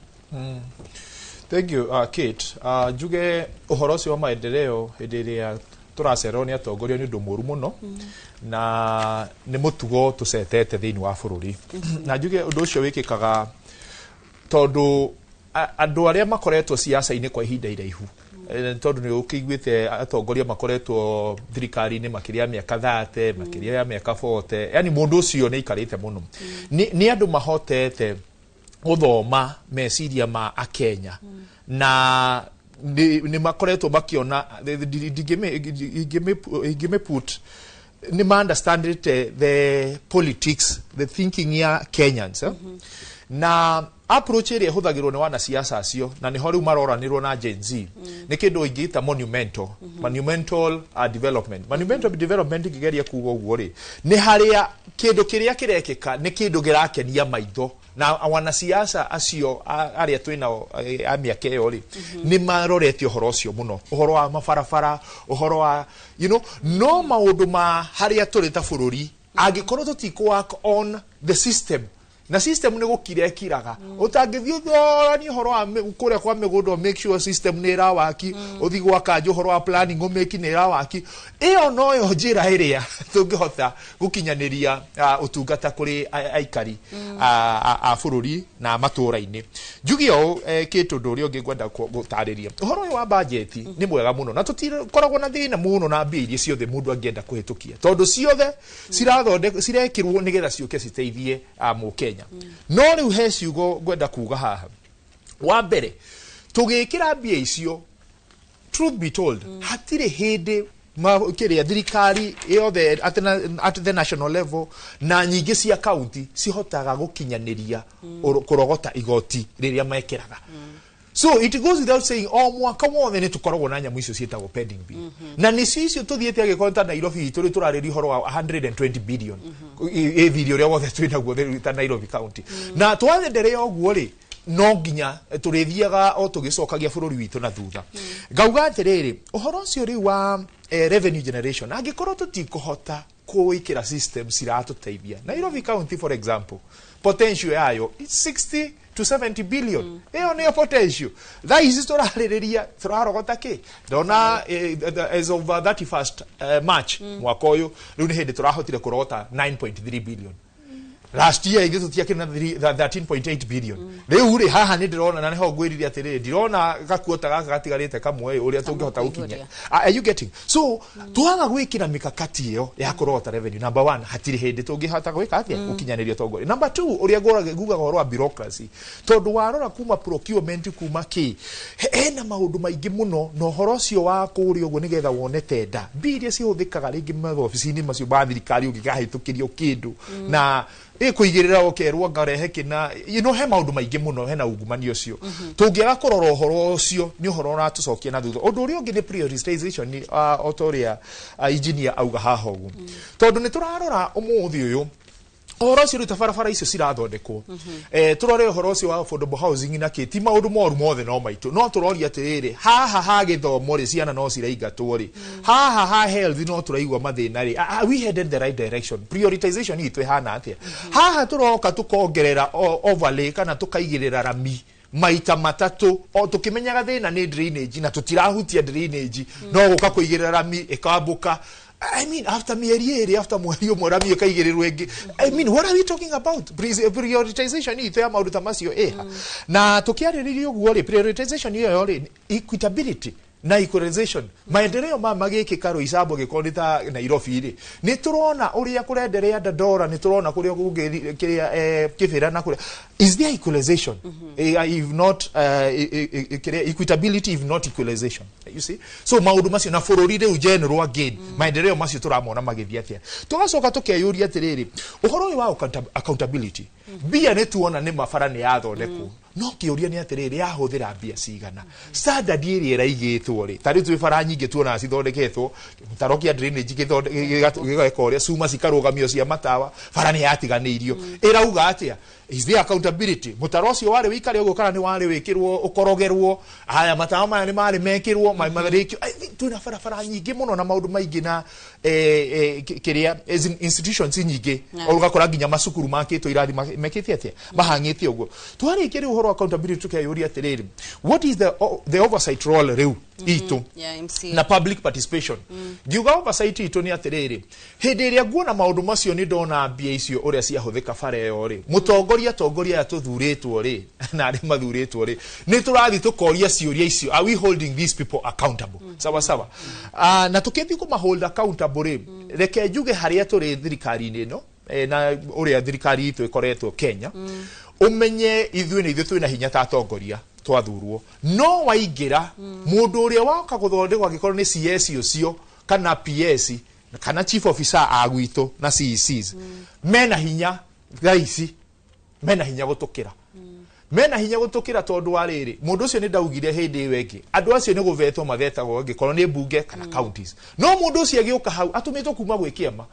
[SPEAKER 20] Thank you, Kate. Njuge ũhoro ũcio wa maendeleo hĩndĩ ĩrĩa tũracererwo nĩ atongoria nĩ ũndũ mũũru mũno, na nĩ mũtugo tũcetete thĩinĩ wa bũrũri. Na njuge ũndũ ũcio wĩkĩkaga tondũ andũ arĩa makoretwo siasa-inĩ kwa ihinda iraihu, tondũ nĩ ũkĩiguĩte atongoria makoretwo thirikari-inĩ makĩria ya mĩaka 30, makĩria ya mĩaka 40, yani mũndũ ũcio nĩ aikarĩte mũno. Nĩ andũ mahotete gũthoma meciria ma akenya, na nĩ makoretwo makiona, ingĩmĩ put, nĩ ma understandĩte the politics, the thinking ya Kenyans, eh? Na approach ĩrĩa ĩhũthagĩrwo nĩ wanasiasa acio, na nĩho rĩu maroranĩrwo na Gen Z, nĩ kĩndũ ingĩta monumental development. Monumental development, ingĩgeria kuga ũguo rĩ, nĩ harĩa kĩndũ kĩrĩa kĩrekĩka nĩ kĩndũ kĩrakenia maitho, na wanasiasa acio arĩa twĩnao a mĩaka ĩyo rĩ, nĩ marorete ũhoro ũcio mũno, ũhoro wa mabarabara, ũhoro wa no maũndũ ma harĩa tũrĩ ta bũrũri, angĩkorwo tũtikũ work on the system, na system nĩ gũkira ĩkiraga, ũtangĩthiĩ ũthoranie ũhoro wa kũrĩa kwa mĩgũnda, make sure system nĩ ĩrawaki, ũthiĩ gwa kanjũ ũhoro wa planning ũmĩki nĩ ĩrawaki, ĩyo noyo njĩra ĩrĩa tũngĩhota gũkinyanĩria ũtungata kũrĩ aikari a bũrũri na matũra-inĩ. Njuge ũũ, kĩtũ ũndũ ũrĩa ũngĩ ngwenda gũtarĩria ũhoro ũyũ wa bajeti nĩ mwega mũno, na tũtikoragwo na thĩna mũno na mbia iria ciothe mũndũ angĩenda kũhĩtũkia, tondũ ciothe cirathondekwo, cirekĩrwo nĩgetha ciũke citeithie mũkenya. No rĩu he ciugo ngwenda kuga haha. Wa mbere, tũgĩkĩra mbia icio, truth be told, hatirĩ hĩndĩ kĩrĩa thirikari yothe at the national level na nyingĩ cia county cihotaga gũkinyanĩria kũrogota igoti rĩrĩa mekĩraga. So it goes without saying, o mwaka wothe nĩ tũkoragwo na nyamũ icio ciĩtagwo pending bill, na nĩcio icio tũthiĩte angĩkorwo ta Nairobi itũ rĩ tũrarĩria ũhoro wa 120 billion ĩ thirĩ ũrĩa wothe twĩnaguo ta Nairobi County. Na twaenderea ũguo rĩ, no nginya tũrĩthiaga o tũgĩcokagia bũrũri witũ na thutha. Ngauga atĩrĩrĩ, ũhoro ũcio rĩu wa revenue generation, angĩkorwo tũtikũhota kũĩkĩra system ciratũteithia, Nairobi County, for example, potential yayo is 60 to to 70 billion. Ĩyo nĩyo potential. Thaa ici tũrarĩrĩria tũrarogota kĩ ndona as of 31st March mwaka ũyũ, rĩu nĩ hĩndĩ tũrahotire kũrogota 9.3 billion. Last year ithuĩ tũtiakĩrĩ na 13.8 billion. Rĩu rĩ, haha nĩ ndĩrona na nĩho ngwĩrire atĩrĩrĩ, ndirona gakuota gaka gatigarĩte kamwe ũrĩa tũngĩhota gũkinya. Are you getting? So twaga gwĩkĩra mikakati ĩyo ya kũrogota revenue, number one, hatirĩ hĩndĩ tũngĩhota gwĩka atĩa, gũkinyanĩria ũtongoria. Number two, ũrĩa ngugaga ũhoro wa bureaucracy, tondũ warora kuma procurement, kuma kĩ, hena maũndũ maingĩ mũno na ũhoro ũcio wa kũrĩa ũguo nĩgetha wone tenda, mbia iria cihũthĩkaga rĩngĩ maobici-inĩ macio ma thirikari ũngĩkahĩtũkĩrio kĩndũ na ĩkũigĩrĩra ũkerwo ngarehe kĩna, he maũndũ maingĩ mũno hena ungumania ũcio. Tũngĩaga kũrora ũhoro ũcio, nĩ ũhoro ũratũcokia na thutha. Ũndũ ũrĩa ũngĩ nĩ prioritization, o ta ũrĩa engineer auga haha ũguo, tondũ nĩ tũrarora ũmũthĩ ũyũ ũhoro ũcio rĩu ta barabara icio cirathondekwo, tũrore ũhoro ũcio wa affordable housing na kĩ, ti maũndũ moru mothe no maitũ, no tũroria atĩrĩrĩ, haha ha gĩthomo rĩ, ciana no ciraingatwo rĩ, haha ha health no tũraigua mathĩna rĩ, are we headed the right direction? Prioritization itũ ĩhana atĩa? Haha tũroka tũkongerera overlay kana tũkaigĩrĩra rami maita matatũ o tũkĩmenyaga thĩna nĩ drainage na tũtirahutia drainage, no gũka kũigĩrĩra rami ĩkambũka. I mean, after mĩeri 2, after mweri 1, rami ĩkaigĩrĩrwo ĩngĩ. I mean, what are we talking about? Prioritization itũ ya maũndũ ta macio ĩha? Na tũkĩarĩrĩria ũguo rĩ, prioritization ĩyo rĩ, equitability na equalization, maendeleo ma magĩkĩka Roysambu, gĩkorwo nĩ ta Nairobi rĩ, nĩ tũrona ũrĩa kũrenderea Dandora, nĩ tũrona kũrĩa kũngĩ kĩrĩa Kĩbĩra na kũrĩa. Is there equalization? If not kĩrĩa, equitability if not equalization, you see? So maũndũ macio na bũrũri rĩu general again, maendeleo macio tũramona magĩthiĩ atĩa? Tũgacoka tũkeyũria atĩrĩrĩ, ũhoro ũyũ wa accountability, mbia nĩ tuona nĩ mabara nĩ yathondekwo, no kĩũria nĩ atĩrĩrĩ, yahũthĩra mbia cigana? Standard ĩrĩa ĩraigĩtwo rĩ, ta rĩu twĩ bara nyingĩ tuonaga cithondeketwo, mĩtaro kĩa drainage gĩgeka ũrĩa, cuma cikarũgamio cia matawa, bara nĩ yatiganĩirio. Ĩrauga atĩa? Is there accountability? Mũtaro ũcio warĩ wĩikare ũguo kana nĩ warĩ wĩkĩrwo ũkorogerwo? Haya, matawa maya nĩ marĩ mekĩrwo marĩkio? I think twĩna barabara nyingĩ mũno na maũndũ maingĩ na kĩrĩa, as in institutions nyingĩ, ũgakora nginya macukuru makĩtwo irathi mekĩte atĩa, mahang'ĩte ũguo. Twarĩkia rĩu ũhoro wa accountability, tũkeyũria atĩrĩrĩ, what is the oversight role rĩu itũ
[SPEAKER 14] Ya MCA.
[SPEAKER 20] na public participation? Ngiuga oversight itũ nĩ atĩrĩrĩ, hĩndĩ ĩrĩa nguona maũndũ macio, nĩ ndona mbia icio ũrĩa ciahũthĩka bara ĩyo rĩ, mũtongoria, atongoria aya tũthurĩtwo rĩ na arĩa mathurĩtwo rĩ, nĩ tũrathiĩ tũkoria ciũria icio? Are we holding these people accountable? Sawa sawa. Na tũkĩthiĩ kũma hold accountable rĩ, reke njuge harĩa tũrĩ thirikari-inĩ ĩno, na ũrĩa thirikari itũ ĩkoretwo Kenya, ũmenye ithuĩ nĩ ithuĩ twĩna hinya ta atongoria twathurwo, no waingĩra mũndũ ũrĩa woka gũthondekwo, angĩkorwo nĩ CS ũcio kana PS kana chief officer a gwitũ na CECs, mena hinya thaa ici, mena hinya gũtũkĩra, mena hinya gũtũkĩra, tondũ wa rĩrĩ, mũndũ ũcio nĩ ndaugire hĩndĩ ĩyo ĩngĩ, andũ acio nĩ gũvetwo mavetagwo angĩkorwo nĩ mbunge kana counties, no mũndũ ũcio agĩũka hau atũmĩtwo kuma gwĩ kĩama,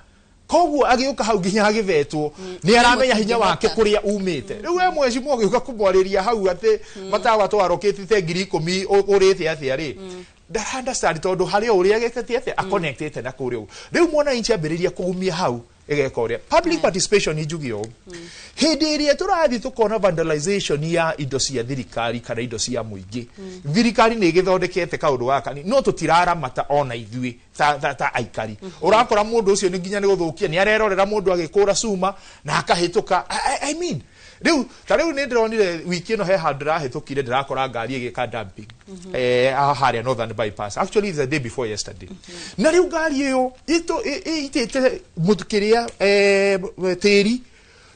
[SPEAKER 20] koguo agĩũka hau nginya agĩvetwo nĩ aramenya hinya wake kũrĩa umĩte. Rĩu we mheshimiwa ũgĩũka kũmwarĩria hau atĩ matawa twarokĩtite 10,000 ũrĩte atĩa rĩ, ndara understand, tondũ harĩ o ũrĩa agĩkĩte atĩa, aconnectĩte na kũrĩa ũguo. Rĩu mwananchi ambĩrĩria kũgumia hau ĩgeka ũrĩa public participation, njuge ũũ, hĩndĩ ĩrĩa tũrathiĩ tũkona vandalization ya indo cia thirikari kana indo cia mũingĩ, thirikari nĩ ĩgĩthondekete kaũndũ gaka, no tũtiraramata ona ithuĩ ta aikari. Ũrakora mũndũ ũcio nĩ nginya nĩ gũthũkia nĩ arerorera mũndũ agĩkũra cuma na akahĩtũka. I mean, rĩu ta rĩu nĩ ndĩronire wiki ĩno he handũ ndĩrahĩtũkire, ndĩrakora ngari ĩgĩka dumping harĩa Northern Bypass, actually the day before yesterday, na rĩu ngari ĩyo ĩitĩte mũtu kĩrĩa tĩri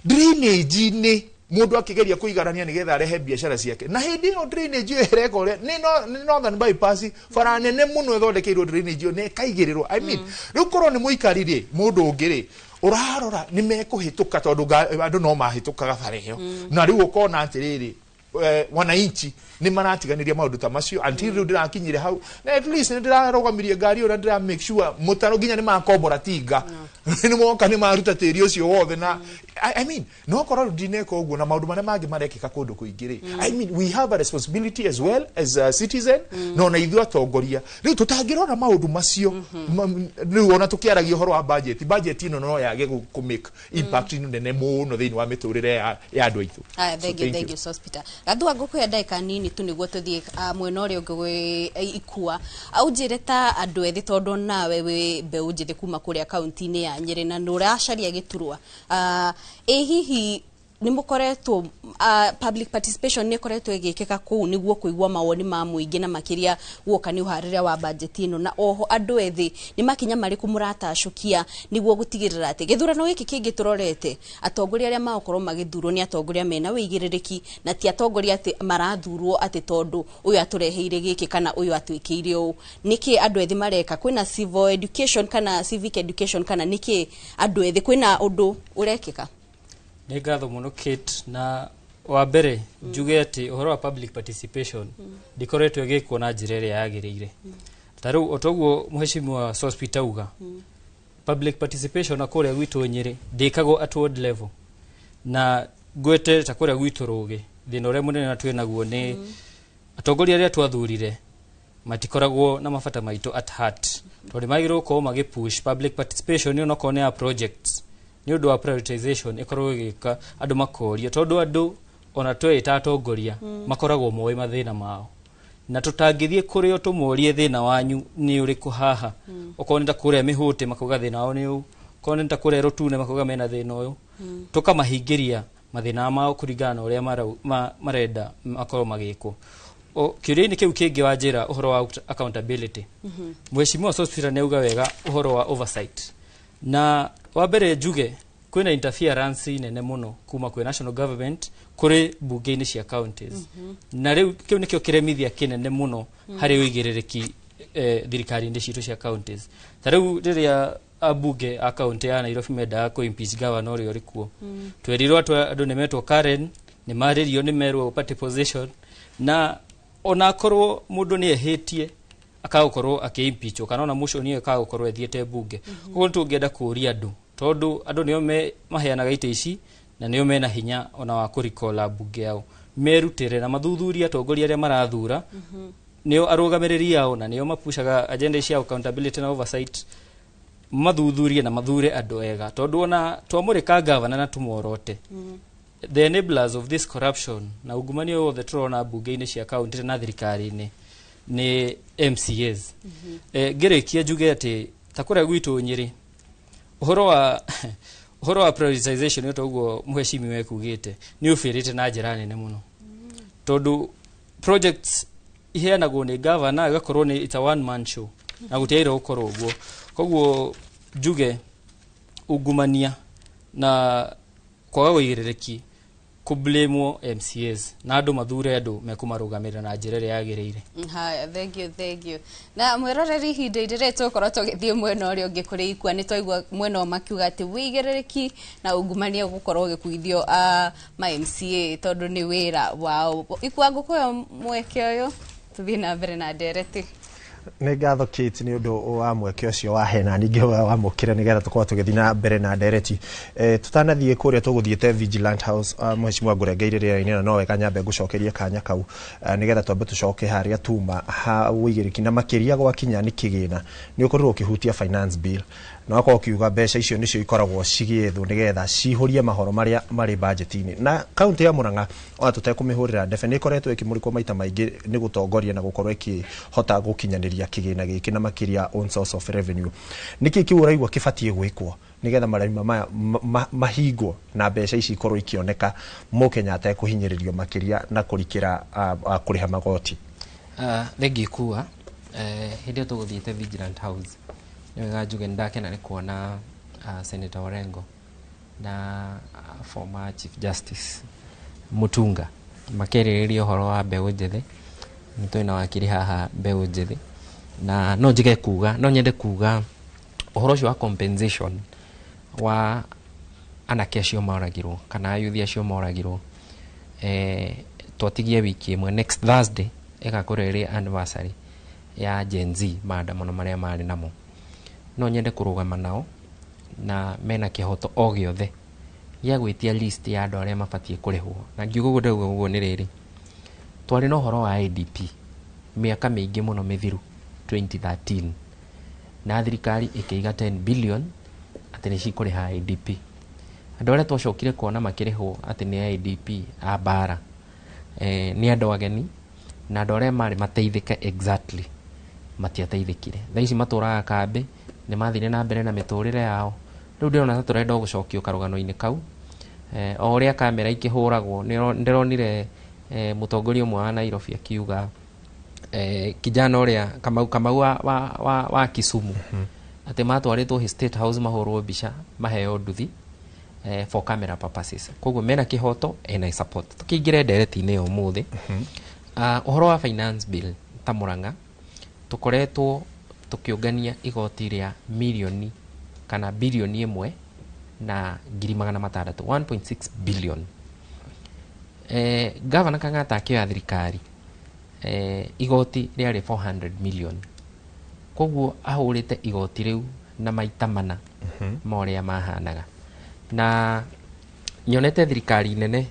[SPEAKER 20] drainage-inĩ, mũndũ akĩgeria kũiganania nĩgetha arehe biacara ciake, na hĩndĩ ĩyo drainage ĩyo ĩreka ũrĩa nĩ Northern Bypass, bara nene mũno ĩthondekeirwo drainage ĩyo na ĩkaigĩrĩrwo. I mean, rĩu korwo nĩ mũikari rĩ, mũndũ ũngĩ rĩ ũrarora nĩ mekũhĩtũka, tondũ andũ no mahĩtũkaga bara ĩyo, na rĩu ũkona atĩrĩrĩ, wananchi nĩ maratiganĩria maũndũ ta macio until rĩu ndĩrakinyire hau na at least nĩ ndĩrarũgamirie ngari ĩyo na ndĩra make sure mũtaro nginya nĩ makombora tinga, nĩ moka nĩ maruta tĩri ũcio wothe na I mean, no korwo rĩu ndineka ũguo na maũndũ marĩa mangĩ marekĩka kũndũ kũingĩ rĩ, I mean, we have a responsibility as well as a citizen, na ona ithuĩ atongoria rĩu tũtangĩrora maũndũ macio. Rĩu ona tũkĩaragia ũhoro wa budget ĩno no yage kũ make impact nene mũno thĩinĩ wa mĩtũrĩre ya andũ aitũ.
[SPEAKER 14] Aya,
[SPEAKER 20] So,
[SPEAKER 14] thank you,
[SPEAKER 20] thank
[SPEAKER 14] thank
[SPEAKER 20] you.
[SPEAKER 14] you, Sospita. Gathua, ngũkũhe ndagĩka nini tu nĩguo tũthiĩ mwena ũrĩa ũngĩ gwĩ Ikua. Aunjĩre ta andũ ethĩ, tondũ nawe wĩ mbeũ njĩthĩ kuma kũrĩa kaunti-inĩ ya Nyĩrĩ na nĩ ũracaria gĩturwa. Ĩ hihi nĩ mũkoretwo public participation nĩ ĩkoretwo ĩgĩkĩka kũu nĩguo kũigua mawoni ma mũingĩ, na makĩria guoka nĩ ũharĩrĩa wa budget ĩno? Na oho andũ ethĩ nĩ makinya marĩkũ mũratacũkia nĩguo gũtigĩrĩra atĩ gĩthurano gĩkĩ kĩngĩ tũrorete, atongoria arĩa magũkorwo magĩthurwo nĩ atongoria mena wĩigĩrĩrĩki, na ti atongoria atĩ marathurwo atĩ tondũ ũyũ atũreheire gĩkĩ kana ũyũ atwĩkĩire ũũ? Nĩkĩ andũ ethĩ mareka? Kwĩna civil education kana civic education, kana nĩkĩ andũ ethĩ, kwĩna ũndũ ũrekĩka?
[SPEAKER 15] Nĩ ngatho mũno, Kate. Na wa mbere njuge atĩ ũhoro wa public participation ndĩkoretwo ĩgĩkwo na njĩra ĩrĩa yagĩrĩire. Ta rĩu o toguo mheshimiwa Sospeter auga, public participation na kũrĩa gwitũ Nyĩrĩ ndĩkagwo at ward level. Na ngwete ta kũrĩa gwitũ Rũgĩ, thĩna ũrĩa mũnene na twĩ naguo nĩ atongoria arĩa twathurire matikoragwo na mabata maitũ at heart, tondũ magĩrĩirwo gũkorwo magĩ push public participation ĩyo, onokorwo nĩ ya projects, nĩ ũndũ wa prioritization ĩkorwo ĩgĩka, andũ makorio, tondũ andũ ona tweĩta atongoria makoragwo moĩ mathĩna mao, na tũtangĩthiĩ kũrĩ o tũmorie thĩna wanyu nĩ ũrĩkũ haha. Okorwo nĩ ta kũrĩa Mĩhũtĩ, makauga thĩna wao nĩ ũũ. Okorwo nĩ ta kũrĩa Rũtune, makauga mena thĩna ũyũ. Tũkamahingĩria mathĩna mao kũringana na ũrĩa marenda makorwo magĩkwo. Kĩũria-inĩ kĩu kĩngĩ wa njĩra ũhoro wa accountability, Mheshimiwa Sospeter nĩ auga wega ũhoro wa oversight. Na wa mbere njuge kwĩna interference nene mũno kuma kwĩ national government kũrĩ bunge-inĩ cia counties, na rĩu kĩu nĩkĩo kĩremithia kĩnene mũno harĩ ũigĩrĩrĩki thirikari-inĩ citũ cia counties. Ta rĩu rĩrĩa ambunge a kaunti ya Nairobi mendaga kũ impeach governor ũrĩa ũrĩ kuo, twerirwo atĩ andũ nĩ metwo Karen, nĩ marĩrio, nĩ merwo party position, na onakorwo mũndũ nĩ ehĩtie akagũkorwo akĩ-impeachwo, kana ona motion ĩyo ĩkagũkorwo ĩthiĩte bunge. Koguo nĩ tũngĩenda kũũria andũ, tondũ andũ nĩo maheanaga itĩ ici na nĩo mena hinya ona wa kũrikola mbunge yao, merutĩre na mathuthurie atongoria arĩa marathura, nĩo arũgamĩrĩri ao na nĩo mapushaga agenda cia accountability na oversight. Mathuthurie na mathure andũ ega, tondũ ona twamũrĩka gavana na tũmworote, the enablers of this corruption na ungumania wothe tũrona mbunge-inĩ cia kaunti na thirikari-inĩ nĩ MCAs. Ngĩrĩkia njuge atĩ ta kũrĩa gwitũ Nyĩrĩ, ũhoro wa prioritization ĩyo, toguo mheshimiwa ekugĩte, nĩ ũbĩrĩte na njĩra nene mũno, tondũ projects iheanagwo nĩ gavana, ĩgakorwo nĩ it's a one man show, na gũtiagĩrĩirwo gũkorwo ũguo. Koguo njuge ungumania na kwaga ũigĩrĩrĩki kũblamwo MCAs, na andũ mathure andũ mekũmarũgamĩrĩra na njĩra ĩrĩa yagĩrĩire.
[SPEAKER 14] Haya, thank you, thank you. Na mwĩroreri, ihinda rĩrĩ tũgũkorwo tũgĩthiĩ mwena ũrĩa ũngĩ kũrĩ Ikua. Nĩ twaigua mwena ũyũ makiuga atĩ wĩigĩrĩrĩki na ungumania gũkorwo ũgĩkuithio ma MCA tondũ nĩ wĩra wao. Ikua, ngũkũhe mweke ũyũ tũthiĩ na mbere na ndereti.
[SPEAKER 7] Nĩ ngatho, Kate, nĩ ũndũ wa mweke ũcio wahe na ningĩ wamũkĩra nĩgetha tũkorwo tũgĩthiĩ na mbere na ndereti. Tũtanathiĩ kũrĩa tũgũthiĩte Vigilant House, mheshimiwa ngũrengeire rĩera-inĩ, na no wega nyambe ngũcokerie kanya kau nĩgetha twambe tũcoke harĩa tuma ha ũigĩrĩki, na makĩria gwakinya nĩ kĩgĩna. Nĩ ũkorirwo ũkĩhutia finance bill na wakorwo ũkiuga mbeca icio nĩcio ikoragwo cigĩethwo nĩgetha cihũrie mahoro marĩa marĩ budget-inĩ. Na kaunti ya Murang'a, ona tũtekũmĩhũrĩra ndebe, nĩ ĩkoretwo ĩkĩmũrĩkwo maita maingĩ nĩ gũtongoria na gũkorwo ĩkĩhota gũkinyanĩria kĩgĩna gĩkĩ, na makĩria own source of revenue. Nĩkĩ kĩu ũraigua kĩbatiĩ gwĩkwo nĩgetha marima maya mahingwo na mbeca ici ikorwo ikĩoneka, mũkenya atekũhinyĩrĩrio makĩria na kũrikĩra kũrĩha magoti?
[SPEAKER 21] Thengiũ Ikua. Hĩndĩ ĩyo tũgũthiĩte Vigilant House, nĩ wega njuge nĩ ndakena nĩ kuona Senator Orengo na former Chief Justice Mutunga makĩarĩrĩria ũhoro wa mbeũ njĩthĩ. Nĩ twĩ na wakiri haha mbeũ njĩthĩ, na no njige kuga, no nyende kuga ũhoro ũcio wa compensation wa anake acio moragirwo kana ayuthi acio moragirwo. Twatigie wiki ĩmwe, next Thursday ĩgakorwo ĩrĩ anniversary ya Gen Z maandamano marĩa marĩ namo. No nyende kũrũgama nao na mena kĩhoto o gĩothe Gĩa gwĩtia list ya andũ arĩa mabatiĩ kũrĩhwo. Na ngiuga ũguo ndauga ũguo nĩ rĩrĩ, twarĩ na ũhoro wa IDP mĩaka mĩingĩ mũno mĩthiru 2013, na thirikari ĩkĩiga 10 billion atĩ nĩ cikũrĩha IDP. Andũ arĩa twacokire kuona makĩrĩhwo atĩ nĩ IDP a mbara, nĩ andũ ageni, na andũ arĩa marĩ mateithĩke exactly matiateithĩkire. Thaa ici matũraga kambĩ, nĩ mathire na mbere na mĩtũrĩre yao. Rĩu ndĩrona ta tũrenda o gũcokio karũgano-inĩ kau, o ũrĩa kamera ikĩhũragwo. Ndĩronire mũtongoria ũmwe wa Nairobi akiuga, kijana ũrĩa Kamau wa Kisumu, atĩ matwarĩtwo his State House mahũrwo mbica maheo nduthi, for camera purposes. Koguo mena kĩhoto and I support. Tũkĩingĩre ndereti-inĩ ya ũmũthĩ, ũhoro wa finance bill, ta Murang'a tũkoretwo tũkĩũngania igoti rĩa mirioni kana bilioni 1.600,000, 1.6 billion. Gavana Kang'ata akĩoya thirikari, igoti rĩarĩ 400 million. Koguo ahũrĩte igoti rĩu na maita mana ma ũrĩa mahanaga. Na nyonete thirikari nene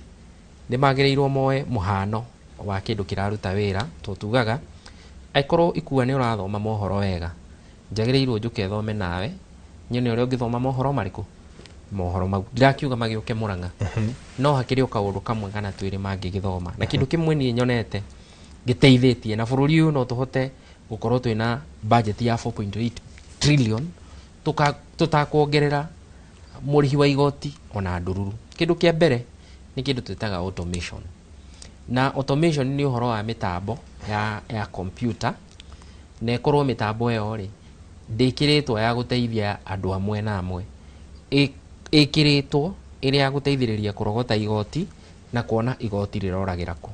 [SPEAKER 21] nĩ magĩrĩirwo moe mũhano wa kĩndũ kĩraruta wĩra. To tugaga angĩkorwo ikua nĩ ũrathoma mohoro wega, njagĩrĩirwo njũke thome nawe nyone ũrĩa ũngĩthoma mohoro marĩkũ, mohoro mau. Ndirakiuga magĩũke Murang'a, no hakĩrĩ o kaũndũ kamwe kana twĩrĩ mangĩgĩthoma. Na kĩndũ kĩmwe niĩ nyonete gĩteithĩtie na bũrũri ũyũ, no tũhote gũkorwo twĩna budget ya 4.8 trillion tũtakuongerera mũrĩhi wa igoti ona ndururu. Kĩndũ kĩa mbere nĩ kĩndũ twĩtaga automation. Na automation nĩ ũhoro wa mĩtambo ya computer, na ĩkorwo mĩtambo ĩyo rĩ ndĩkĩrĩtwo ya gũteithia andũ amwe na amwe, ĩkĩrĩtwo ĩrĩa ya gũteithĩrĩria kũrogota igoti na kuona igoti rĩroragĩra kũ.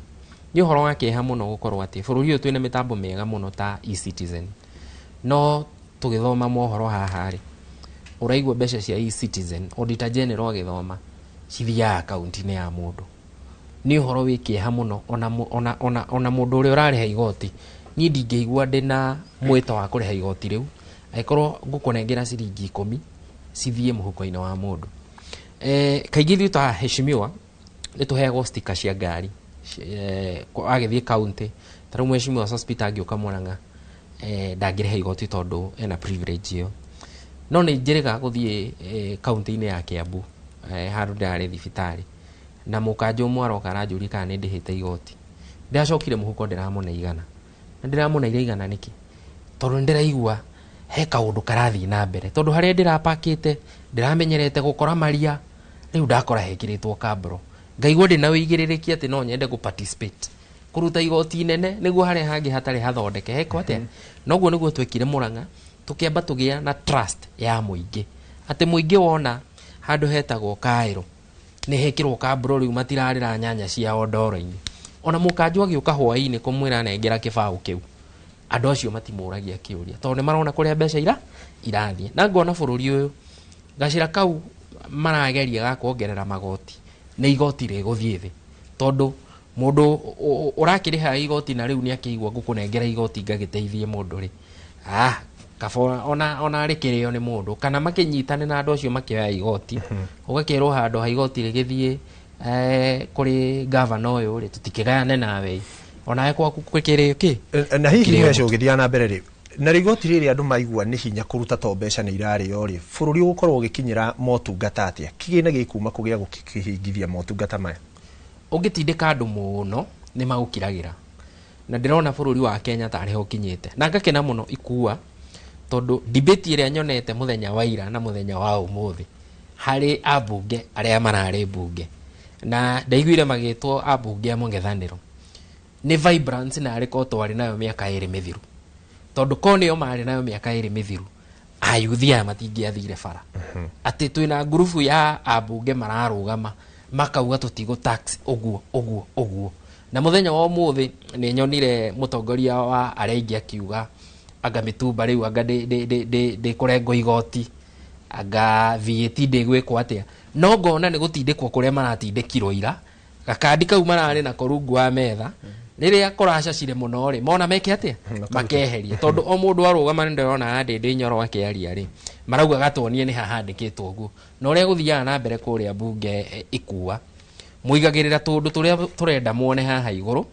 [SPEAKER 21] Nĩ ũhoro wa kĩeha mũno gũkorwo atĩ bũrũri ũyũ twĩna mĩtambo mĩega mũno ta eCitizen, no tũgĩthoma mohoro haha rĩ, ũraigua mbeca cia eCitizen, Auditor General agĩthoma, cithiaga akaunti-inĩ ya mũndũ. Nĩ ũhoro wĩ kĩeha mũno. Ona mũndũ ũrĩa ũrarĩha igoti, niĩ ndingĩigua ndĩna mwĩto wa kũrĩha igoti rĩu angĩkorwo ngũkũnengera ciringi 10 cithiĩ mũhuko-inĩ wa mũndũ. Kaingĩ ithuĩ ta heshimiwa nĩ tũheagwo sticker cia ngari agĩthiĩ county. Ta rĩu mheshimiwa Sospeter angĩũka Murang'a, ndangĩrĩha igoti tondũ ena privilege ĩyo. No nĩ njĩrĩga gũthiĩ kaunti-inĩ ya Kiambu, handũ ndĩrarĩ thibitarĩ, na mũkanjũ ũmwe aroka aranjũria kana nĩ ndĩhĩte igoti. Ndĩracokire mũhuko ndĩramũne 100. Na ndĩramũneire 100 nĩkĩ? Tondũ nĩndĩraigua he kaũndũ karathiĩ na mbere, tondũ harĩa ndĩrapakĩte ndĩramenyerete gũkora maria, rĩu ndakora hekĩrĩtwo kambro, ngaigua ndĩna wĩigĩrĩrĩki atĩ no nyende gũ participate kũruta igoti inene nĩguo harĩa hangĩ hatarĩ hathondeke heko atĩa. Noguo nĩguo twekire Murang'a, tũkĩamba tũgĩa na trust ya mũingĩ, atĩ mũingĩ wona handũ hetagwo Kaĩrũ nĩ hekĩrwo kambro, rĩu matirarĩra nyanya ciao ndoro-inĩ. Ona mũkanjũ agĩũka hwaĩ-inĩ kũmwĩra nengera kĩbaũ kĩu, andũ acio matimũragia kĩũria tondũ nĩ marona kũrĩa mbeca irathiĩ. Na ngona bũrũri ũyũ gacĩra kau marageria ga kuongerera magoti, nĩ igoti rĩgũthiĩ thĩ, tondũ mũndũ ũrakĩrĩha igoti na rĩu nĩ akĩigua ngũkũnengera igoti ngagĩteithie mũndũ rĩ, kaba ona rĩkĩrĩo nĩ mũndũ, kana makĩnyitane na andũ acio makĩoya igoti, ũgakĩrwo handũ ha igoti rĩgĩthiĩ kũrĩ gavana ũyũ rĩ, tũtikĩgayane nawe onawe gwaku kĩrĩo kĩ.
[SPEAKER 7] Na hihi mbeca ũgĩthiaga na mbere rĩ, na igoti rĩrĩ andũ maigua nĩ hinya kũruta to mbeca nĩ irarĩo rĩ, bũrũri ũgũkorwo ũgĩkinyĩra motungata atĩa? Kĩgĩna gĩkuma kũgĩa gũkĩhingithia motungata maya?
[SPEAKER 21] Ũngĩtindĩka andũ mũno nĩ magũkiragĩra. Na ndĩrona bũrũri wa Kenya tarĩ ho ũkinyĩte, na ngakena mũno ikua, tondũ debate ĩrĩa nyonete mũthenya wa ira na mũthenya wa ũmũthĩ harĩ ambunge arĩa mararĩ mbunge, na ndaiguire magĩtwo ambunge a mũng'ethanĩro, nĩ vibrance na arĩ ko twarĩ nayo mĩaka 2 mĩthiru. Tondũ ko nĩo marĩ nayo mĩaka 2 mĩthiru, ayuthi aya matingĩathire bara. Atĩ twĩna ngurubu ya ambunge mararũgama makauga tũtigũ tax ũguo ũguo ũguo. Na mũthenya wa ũmũthĩ nĩ nyonire mũtongoria wa arĩa aingĩ akiuga anga mĩtumba rĩu, anga ndĩkũrengwo igoti, anga VAT ndĩgwĩkwo atĩa. No ngona nĩ gũtindĩkwo kũrĩa maratindĩkirwo ira, gakandi kau mararĩ nako rungu wa metha, rĩrĩa kũracacire mũno rĩ, mona meke atĩa? Makeheria. Tondũ o mũndũ arũgama nĩ ndĩrona Ndĩndĩ Nyoro akĩaria rĩ, Marauga gatuonie nĩ hahandĩkĩtwo ũguo. Na ũrĩa gũthiaga na mbere kũrĩa mbunge ikua mũigagĩrĩra tũndũ tũrĩa tũrenda muone haha igũrũ,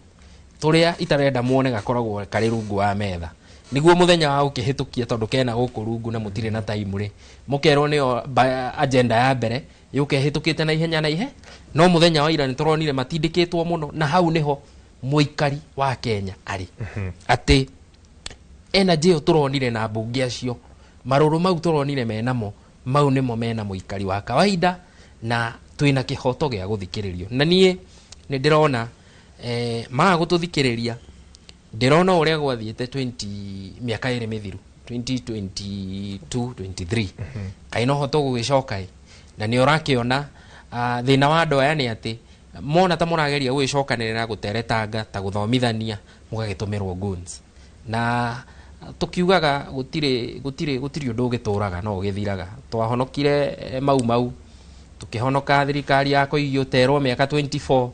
[SPEAKER 21] tũrĩa itarenda muone gakoragwo karĩ rungu wa metha, niguo muthenya wa ũkĩhĩtũkia tondũ kena gũkũ rungu na mũtirĩ na time rĩ, mũkerwo nĩyo agenda ya mbere yũke ĩhĩtũkĩte na ihenya na ihe. No mũthenya wa ira nĩ tũronire matindĩkĩtwo mũno, na hau nĩho mũikari wa Kenya arĩ atĩ energy ĩyo tũronire na mbunge acio marũrũ mau tũronire menamo mau nĩmo mena mũikari wa kawaida, na twĩna kĩhoto gĩa gũthikĩrĩrio. Na niĩ nĩ ndĩrona maga gũtũthikĩrĩria, ndĩrona ũrĩa gwathiĩte 20 mĩaka ĩrĩ mĩthiru 2022 23 kaĩ no hoto gũgĩcoka ĩ. Na nĩ ũrakĩona thĩna wa andũ aya nĩ atĩ mona ta mũrageria gũgĩcokanĩrĩra gũteretanga ta gũthomithania mũgagĩtũmĩrwo goons. Na tukiugaga gũtirĩ gũtirĩ gũtirĩ ũndũ ũgĩtũraga no ũgĩthiraga. Twahonokire mau mau tukihonoka thirikari ya kũigio terwo mĩaka 24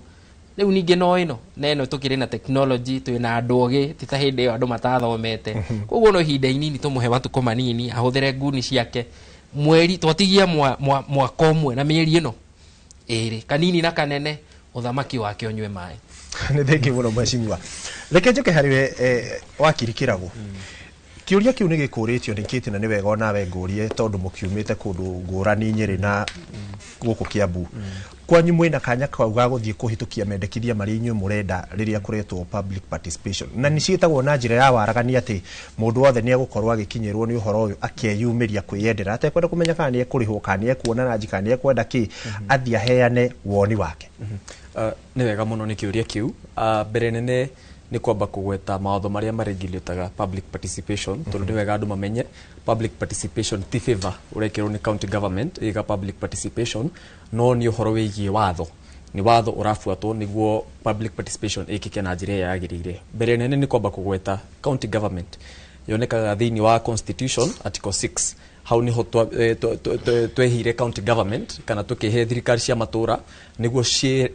[SPEAKER 21] rĩu ningĩ no ĩno na ĩno tũkĩrĩ na technology, twĩna andũ ogĩ, ti ta hĩndĩ ĩyo andũ matathomete. Koguo no ihinda inini tũmũhe matukũ manini ahũthĩre nguni ciake mweri twatigia mwaka ũmwe na mĩeri ĩno ĩrĩ kanini na kanene ũthamaki wake ũnyue maĩ.
[SPEAKER 7] Nĩ thengiũ mũno mheshimiwa. Reke njoke harĩ we wakiri Kĩragũ. Kĩũria kĩu nĩ gĩkũrĩtio nĩ kĩte na nĩ wega onawe ngũrie tondũ mũkiumĩte kũndũ ngũrani Nyĩrĩ na gũkũ Kiambu. Kwanyu mwĩna kanya kau ga gũthiĩ kũhĩtũkia mendekithia marĩa inyuĩ mũrenda rĩrĩa kũretwo public participation, na nĩ ciĩtagwo na njĩra ya waragania atĩ mũndũ wothe nĩ egũkorwo agĩkinyĩrwo nĩ ũhoro ũyũ akeyumĩria kwĩyendera atekwenda kũmenya kana nĩ ekũrĩhwo kana nĩ ekuona ranji kana nĩ ekwenda kĩ, athiĩ aheane woni wake.
[SPEAKER 4] Nĩ wega mũno nĩ kĩũria kĩu. Mbere nene nĩ kwamba kũgweta mawatho marĩa maregulataga public participation, tondũ nĩ wega andũ mamenye public participation ti favor ũrekĩrwo nĩ county government ĩga public participation, no nĩ ũhoro wĩgiĩ watho, nĩ watho ũrabuatwo nĩguo public participation ĩkĩke na njĩra ĩrĩa yagĩrĩire. Mbere nene nĩ kwamba kũgweta county government yonekaga thĩinĩ wa constitution article 6, hau niho twehire county government kana tukihe thirikari cia matura niguo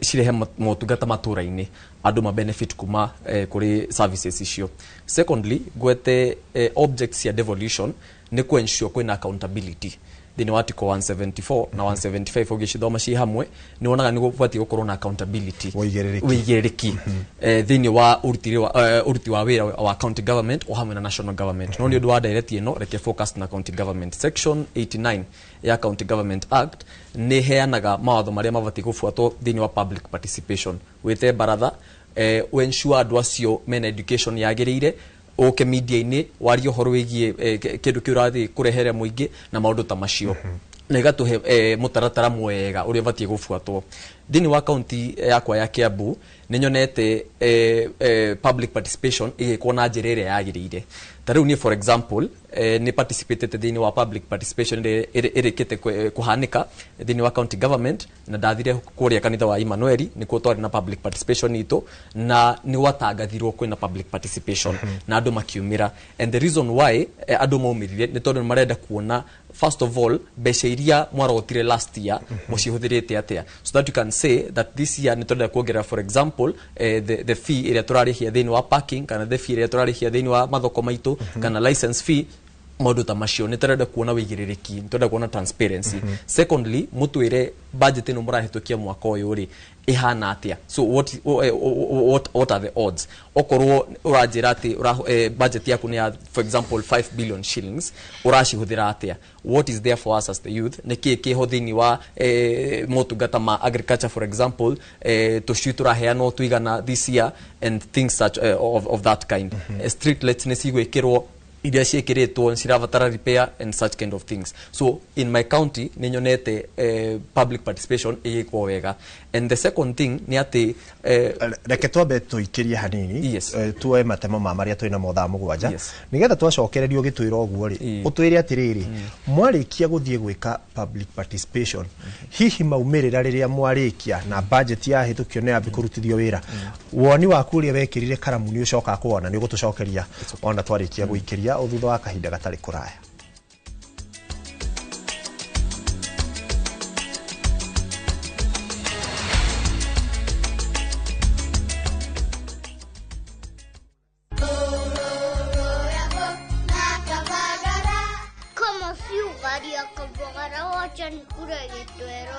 [SPEAKER 4] cirehe motungata matura-inĩ andũ ma benefit kuma kuri services icio. Secondly, gwete objects cia devolution nĩ ku ensure kwĩna accountability thĩinĩ wa article 174 na 175 ũgĩcithoma ci hamwe nĩ wonaga nĩ gũbatiĩ gũkorwo na accountability, wĩigĩrĩrĩki thĩinĩ wa ũruti wa wĩra wa county government o hamwe na national government. No nĩ ũndũ wa direct ĩno reke focus na county government. Section 89 ya County Government Act nĩ heanaga mawatho marĩa mabatiĩ gũbuatwo thĩinĩ wa public participation. Wĩte baratha, ensure andũ acio mena education yagĩrĩire, ũke media-inĩ warie ũhoro wĩgiĩ kĩndũ kĩu ũrathiĩ kũrehere mũingĩ na maũndũ ta macio, na ĩgatũhe mũtaratara mwega ũrĩa ũbatiĩ gũbuatwo. Thĩinĩ wa kaunti yakwa ya Kiambu nĩ nyonete public participation ĩgĩkwo na njĩra ĩrĩa yagĩrĩire. Ta rĩu niĩ for example nĩ participatete thĩinĩ wa public participation ĩrĩa ĩrĩkĩte kũhanĩka thĩinĩ wa county government, na ndathire kũrĩa kanitha wa Emmanuel nĩkuo twarĩ na public participation itũ, na nĩ gwatangathirwo kwĩna public participation na andũ makiumĩra. And the reason why andũ maumĩrire nĩ tondũ nĩ marenda kuona first of all mbeca iria mwarotire last year mũcihũthĩrĩte atĩa, so that you can say that this year nĩ tũrenda kuongerera for example the fee ĩrĩa tũrarĩhia thĩinĩ wa parking, kana the fee ĩrĩa tũrarĩhia thĩinĩ wa mathoko maitũ, kana license fee, maũndũ ta macio. Nĩ tũrenda kuona wĩigĩrĩrĩki, nĩ tũrenda kuona transparency. Secondly, mũtwĩre budget ĩno mũrahĩtũkia mwaka ũyũ rĩ ĩhana atĩa, so what are the odds okorwo ũranjĩra atĩ budget yaku nĩ ya for example 5 billion shillings, ũracihũthĩra atĩa, what is there for us as the youth, nĩ kĩĩ kĩho thĩinĩ wa motungata ma agriculture for example, tũcui tũraheanwo tũigana this year and things such of that kind. Street lights nĩ cigwĩkĩrwo iria ciĩkĩrĩtwo cirabatara repair and such kind of things. So in my county nĩ nyonete public participation ĩgĩkwo wega. And the second thing nĩ atĩ
[SPEAKER 7] reke twambe tũikĩrie hanini, tuoe matemo ma marĩa twĩna mo thaa 7 nĩgetha twacokererio ũgĩtwĩra ũguo rĩ, ũtwĩre atĩrĩrĩ, mwarĩkia gũthiĩ gwĩka public participation, hihi maumĩrĩra rĩrĩa mwarĩkia na budget yahĩtũkio nĩ yambi kũrutithio wĩra, woni waku ũrĩa wekĩrire karamu nĩ ũcokaga kuona nĩ ũgũtũcokeria ona twarĩkia gũikĩria thutha wa kahinda gatarĩ kũraya.
[SPEAKER 5] Wacha nikule gitwero.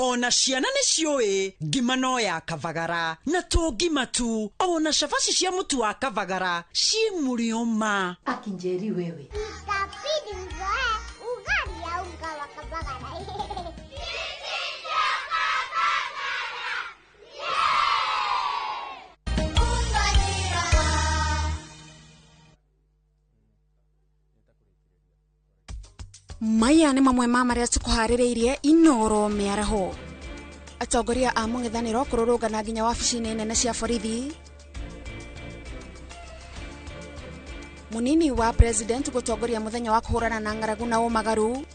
[SPEAKER 22] Ona ciana nĩ ciũĩ ngima no ya Kavagara, na to ngima tu, ona cabaci cia mũtu wa Kavagara ciĩ mũrĩo ma.
[SPEAKER 23] Akinjeri wewe.
[SPEAKER 5] Itabidi mzoe ugali ya unga wa Kavagara.
[SPEAKER 8] Maya nĩ mamwe ma marĩa tũkũharĩrĩirie Inoro mĩaraho. Atongoria a mũng'ethanĩro kũrũrũngana nginya wabici-inĩ nene cia borithi. Mũnini wa president gũtongoria mũthenya wa kũhũrana na ng'aragu na ũmagaru.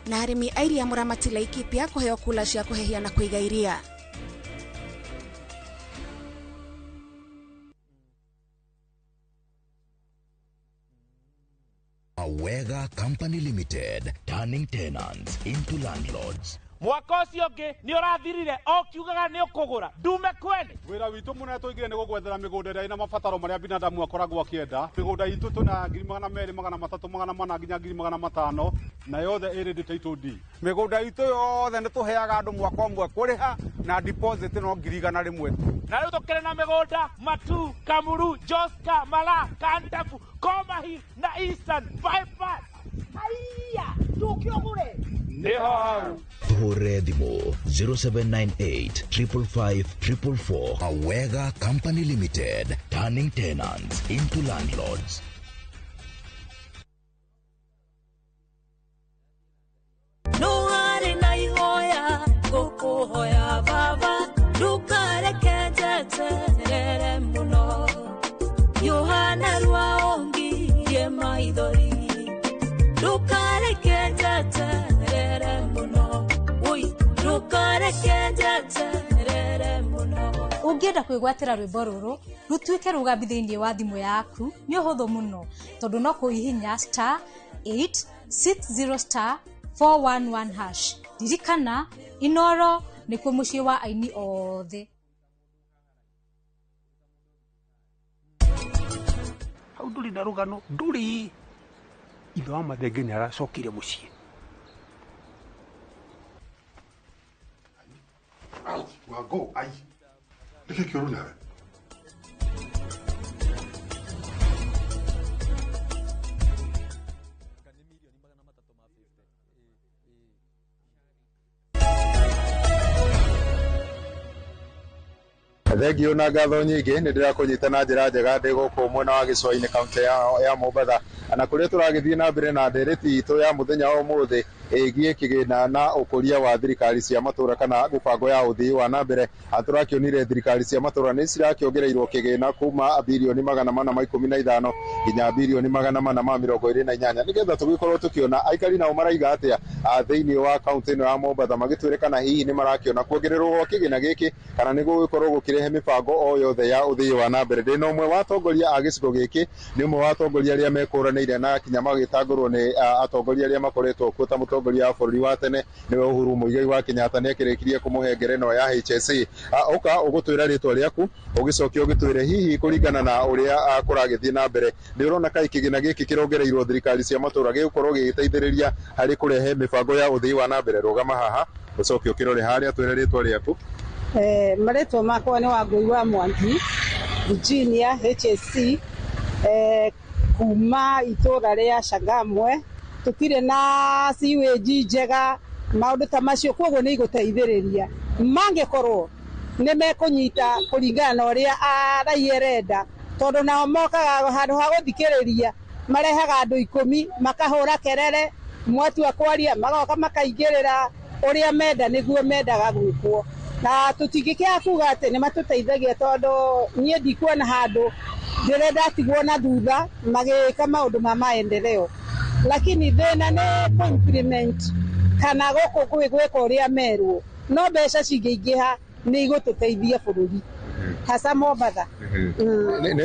[SPEAKER 8] Na arĩmi a iria Mũramati Laikipia kũheo kula cia kũhehia na kũiga iria.
[SPEAKER 24] Awega Company Limited, turning tenants into landlords.
[SPEAKER 25] Mwaka ũcio ũngĩ nĩ ũrathirire o kiugaga nĩ ũkũgũra ndume kwene.
[SPEAKER 26] Wĩra witũ mũnene tũigire nĩ gũgwethera mĩgũnda ĩrĩa ĩna mabataro marĩa binadamu akoragwo akĩenda. Mĩgũnda itũ tũna 200,000, 300, 400 nginya 500,000 na yothe ĩrĩ title deed.
[SPEAKER 2] Mĩgũnda itũ yothe nĩ tũheaga andũ mwaka ũmwe kũrĩha na deposit no 100,000 tu.
[SPEAKER 25] Na rĩu tũkĩrĩ na mĩgũnda Matu, Kamuru, Joska, Mala, Kantafu, Koma Hill na Eastern Bypass.
[SPEAKER 23] Haiya, tũke ũgũre.
[SPEAKER 25] Nĩho hau.
[SPEAKER 24] Tuhũrĩre thimũ 0798 555 444. Awega Company Limited, turning tenants into landlords.
[SPEAKER 1] No harĩ na ihoya ngũkũhoya baba, ndũkareke njeterere mũno. Yohana rwaongirie maithori, ndũkareke njeterere mũno. Oi, ndũkareke njeterere mũno.
[SPEAKER 27] Ũngĩenda kwĩgwatĩra rwĩmbo rũrũ rũtuĩke rũgambi thĩinĩ wa thimũ yaku nĩ ũhũthũ mũno, tondũ no kũhihinya star 860 star 411 hash. Ririkana, Inoro nĩkuo mũciĩ wa aini othe.
[SPEAKER 28] Hau ndũrĩ na rũgano, ndũrĩ. Ithe wa Mathenge nĩ aracokire mũciĩ.
[SPEAKER 3] Wango, ai. Nĩkĩ kĩũru nawe?
[SPEAKER 29] Thengio na ngatho nyingĩ nĩ ndĩrakũnyita na njĩra njega ndĩ gũkũ mwena wa gĩcũa-inĩ kaũntĩ ya Mombatha, na kũrĩa tũragĩthiĩ na mbere na ndereti itũ ya mũthenya wa ũmũthĩ ĩgiĩ kĩgĩna na ũkũria wa thirikari cia matũra kana mĩbango ya ũthii wa na mbere. Tũrakĩonire thirikari cia matũra nĩ cirakĩongereirwo kĩgĩna kuma birioni 415 nginya birioni 428 nĩgetha tũgĩkorwo tũkĩona aikari nao maraiga atĩa thĩinĩ wa kaũntĩ ĩno ya Mombatha, magĩtwĩre kana hihi nĩ marakĩona kuongererwo gwa kĩgĩna gĩkĩ kana nĩ gũgĩkorwo gũkĩrehe mĩbango o yothe ya ũthii wa na mbere. Ndĩ na ũmwe wa atongoria a gĩcigo gĩkĩ, nĩ ũmwe wa atongoria arĩa mekũranĩire na kinya magĩtangũrwo nĩ atongoria arĩa makoretwo kuo ta mũtongoria wa bũrũri wa tene nĩwe Uhuru Muigai wa Kenyatta nĩ akĩrĩkirie kũmũhe ngerenwa ya HSC. Ũka ũgũtwĩra rĩtwa rĩaku ũgĩcoke ũgĩtwĩre hihi kũringana na ũrĩa kũragĩthiĩ na mbere nĩ ũrona kaĩ kĩgĩna gĩkĩ kĩrongereirwo thirikari cia matũra gĩgũkorwo gĩgĩteithĩrĩria harĩ kũrehe mĩbango ya ũthii wa na mbere. Rũgama haha ũcoke ũkĩrore harĩa, twĩre rĩtwa rĩaku.
[SPEAKER 30] Marĩtwa makwa nĩ Wangũi wa Mwangi, Virginia HSC, kuma itũra rĩa Changamwe. Tũtirĩ na sewage njega, maũndũ ta macio, koguo nĩ igũteithĩrĩria mangĩkorwo nĩ mekũnyita kũringana na ũrĩa raia ĩrenda, tondũ nao mokaga handũ ha gũthikĩrĩria marehaga andũ 10 makahũra kerere, mwatua kwaria magoka makaingĩrĩra ũrĩa menda nĩguo mendaga gwĩkwo. Na tũtingĩkĩaga kuga atĩ nĩ matũteithagia, tondũ niĩ ndikuona handũ ndĩrenda tigwo na thutha magĩka maũndũ ma maendeleo, lakini thĩna nĩ kũ-implement kana gũkũ gwĩka ũrĩa merwo. No mbeca cingĩingĩha nĩ igũtũteithia bũrũri. Hasa Mombatha.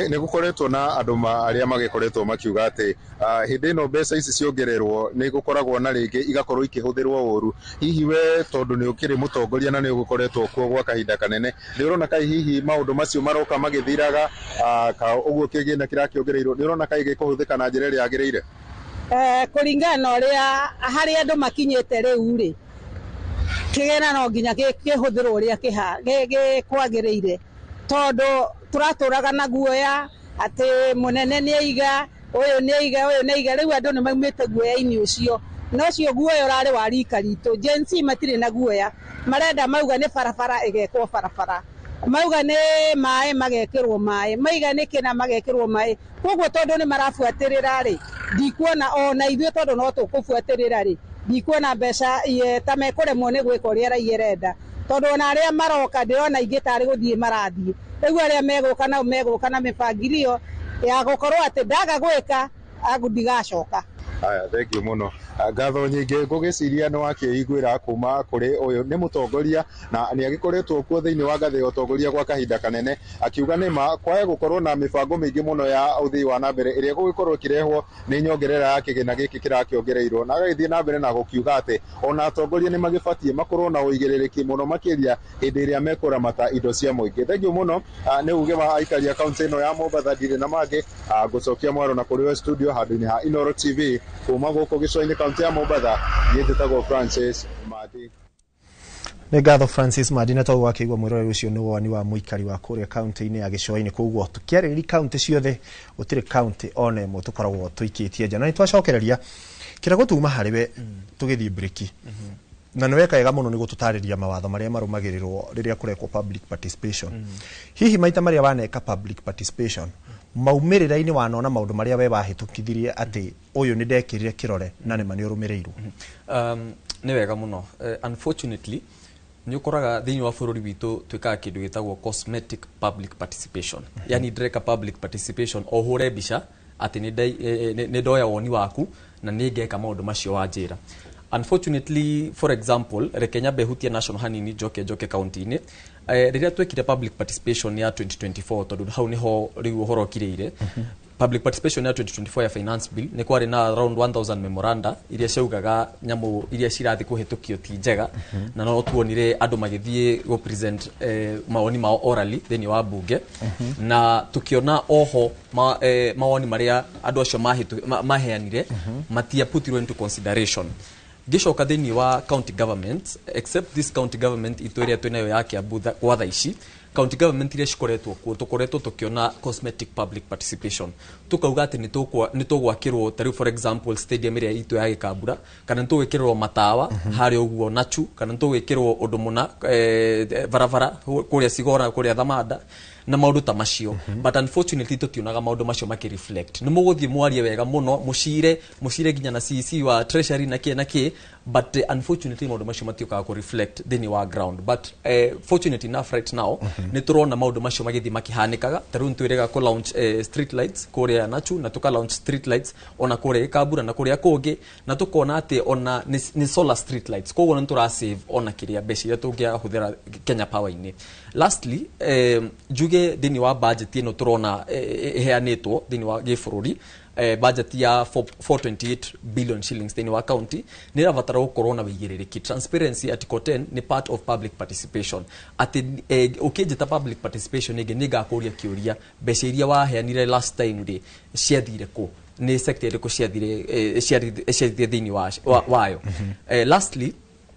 [SPEAKER 29] Nĩ gũkoretwo na andũ arĩa magĩkoretwo makiuga atĩ hĩndĩ ĩno mbeca ici ciongererwo nĩ gũkoragwo na rĩngĩ igakorwo ikĩhũthĩrwo ũru. Hihi we tondũ nĩ ũkĩrĩ mũtongoria na nĩ ũgĩkoretwo kuo gwa kahinda kanene, nĩ ũrona kai hihi maũndũ macio maroka magĩthiraga, ka ũguo kĩgĩna kĩrakĩongereirwo nĩ ũrona kai gĩkũhũthĩka na njĩra ĩrĩa yagĩrĩire?
[SPEAKER 30] Kũringana na ũrĩa harĩa andũ makinyĩte rĩu rĩ, kĩgĩna no nginya kĩhũthĩrwo ũrĩa kwagĩrĩire, tondũ tũratũraga na guoya atĩ mũnene nĩ aiga ũyũ, nĩ aiga ũyũ, nĩ aiga. Rĩu andũ nĩ maumĩte guoya-inĩ ũcio, na ũcio guoya ũrarĩ wa rika ritũ. Gen Z matirĩ na guoya, marenda mauga nĩ barabara ĩgekwo barabara, mauga nĩ maĩ magekĩrwo maĩ, maiga nĩ kĩna magekĩrwo maĩ. Koguo tondũ nĩ marabuatĩrĩra rĩ, ndikuona ona ithuĩ tondũ no tũkũbuatĩrĩra rĩ, ndikuona mbeca ta mekũremwo nĩ gwĩka ũrĩa raia ĩrenda, tondũ ona arĩa maroka ndĩrona aingĩ tarĩ gũthiĩ marathiĩ. Rĩu arĩa megũka nao megũka na mĩbangilio ya gũkorwo atĩ ndaga gwĩka agu ndigacoka.
[SPEAKER 29] Aya, thank you mũno. Ngatho nyingĩ. Ngũgĩciria nĩ wakĩiguĩra kuma kũrĩ ũyũ nĩ mũtongoria na nĩ agĩkoretwo kuo thĩinĩ wa ngathĩ ya ũtongoria gwa kahinda kanene, akiuga nĩma kwaya gũkorwo na mĩbango mĩingĩ mũno ya ũthii wa na mbere ĩrĩa ĩgũgĩkorwo ĩkĩrehwo nĩ nyongerera ya kĩgĩna gĩkĩ kĩrakĩongereirwo, na agagĩthiĩ na mbere na gũkiuga atĩ ona atongoria nĩ magĩbatiĩ makorwo na ũigĩrĩrĩki mũno makĩria hĩndĩ ĩrĩa mekũramata indo cia mũingĩ. Thank you mũno. Nĩ uge wa aikari a kaunti ĩno ya Mombatha. Ndirĩ na mangĩ. Ngũcokia mwaro na kũrĩ we studio handũ-inĩ ha Inoro TV kuma gũkũ gĩcũa-inĩ, kaunti ya Mombatha. Niĩ njĩtagwo Francis Madi.
[SPEAKER 7] Nĩ ngatho, Francis Madi. Na toguo akĩigua mwĩroreri, ũcio nĩ woni wa mũikari wa kũrĩa kaunti-inĩ ya gĩcũa-inĩ. Koguo tũkĩarĩrĩria kaunti ciothe, gũtirĩ kaunti ona ĩmwe tũkoragwo tũikĩtie nja, na nĩ twacokereria kĩrĩa gũtuma harĩ we tũgĩthiĩ breki, na nĩ weka wega mũno nĩ gũtũtarĩria mawatho marĩa marũmagĩrĩrwo rĩrĩa kũrekwo public participation. Hihi maita marĩa waneka public participation, maumĩrĩra-inĩ wanona maũndũ marĩa we wahĩtũkithirie atĩ ũyũ nĩ ndekĩrire kĩrore na nĩma nĩ ũrũmĩrĩirwo?
[SPEAKER 4] Nĩ wega mũno. Unfortunately nĩ ũkoraga thĩinĩ wa bũrũri witũ twĩkaga kĩndũ gĩtagwo cosmetic public participation. Yani ndĩreka public participation o hũre mbica atĩ nĩ ndoya woni waku na nĩ ngeka maũndũ macio wanjĩra. Unfortunately, for example, reke nyambe hutie national hanini, njoke kaunti-inĩ. Rĩrĩa twekire public participation ya 2024, tondũ hau nĩho rĩu ũhoro ũkirĩire, public participation ya 2024 ya finance bill, nĩ kwarĩ na around 1000 memoranda iria ciaugaga nyamũ iria cirathiĩ kũhĩtũkio ti njega, na no tuonire andũ magĩthiĩ gũ present mawoni mao orally thĩinĩ wa bunge, na tukiona oho mawoni marĩa andũ acio maheanire matiaputirwo into consideration. Ngĩcoka thĩinĩ wa county government, except this county government itũ ĩrĩa twĩnayo ya Kiambu, gwa thaa ici county government iria cikoretwo kuo, tũkoretwo tũkĩona cosmetic public participation. Tukauga atĩ nĩ tũgwakĩrwo ta rĩu, for example, stadium ĩrĩa itũ ya Gĩkambura, kana nĩ tũgwĩkĩrĩrwo matawa harĩa ũguo Nachu, kana nĩ tũgwĩkĩrwo ũndũ mũna, barabara kũrĩa Cigora, kũrĩa Thamanda na maũndũ ta macio. But unfortunately tũtionaga maũndũ macio makĩreflect. Nĩ mũgũthiĩ mwarie wega mũno, mũcire mũcire nginya na CEC wa treasury na kĩ na kĩ, but unfortunately maũndũ macio matiũkaga kũ reflect thĩinĩ wa ground. But fortunate enough, right now nĩ tũrona maũndũ macio magĩthiĩ makĩhanĩkaga. Ta rĩu nĩ twĩrĩga kũ launch street lights kũrĩa Nachu, na tũka launch street lights ona kũrĩa Gĩkambura na kũrĩa kũngĩ, na tũkona atĩ ona nĩ solar street lights, koguo nĩ tũra save ona kĩrĩa mbeca iria tũngĩahũthĩra Kenya Power-inĩ. Lastly, njuge thĩinĩ wa budget ĩno tũrona ĩheanĩtwo thĩinĩ wa gĩbũrũri, budget ya 4 428 billion shillings thĩinĩ wa county, nĩ ĩrabatara gũkorwo na wĩigĩrĩrĩki. Transparency, article 10, nĩ part of public participation, atĩ ũkĩnjĩta public participation ĩngĩ, nĩ ngakũria kĩũria, mbeca iria waheanire last time rĩ, ciathire kũ? Nĩ sector ĩrĩkũ ciathire ciathire thĩinĩ wayo? Lastly,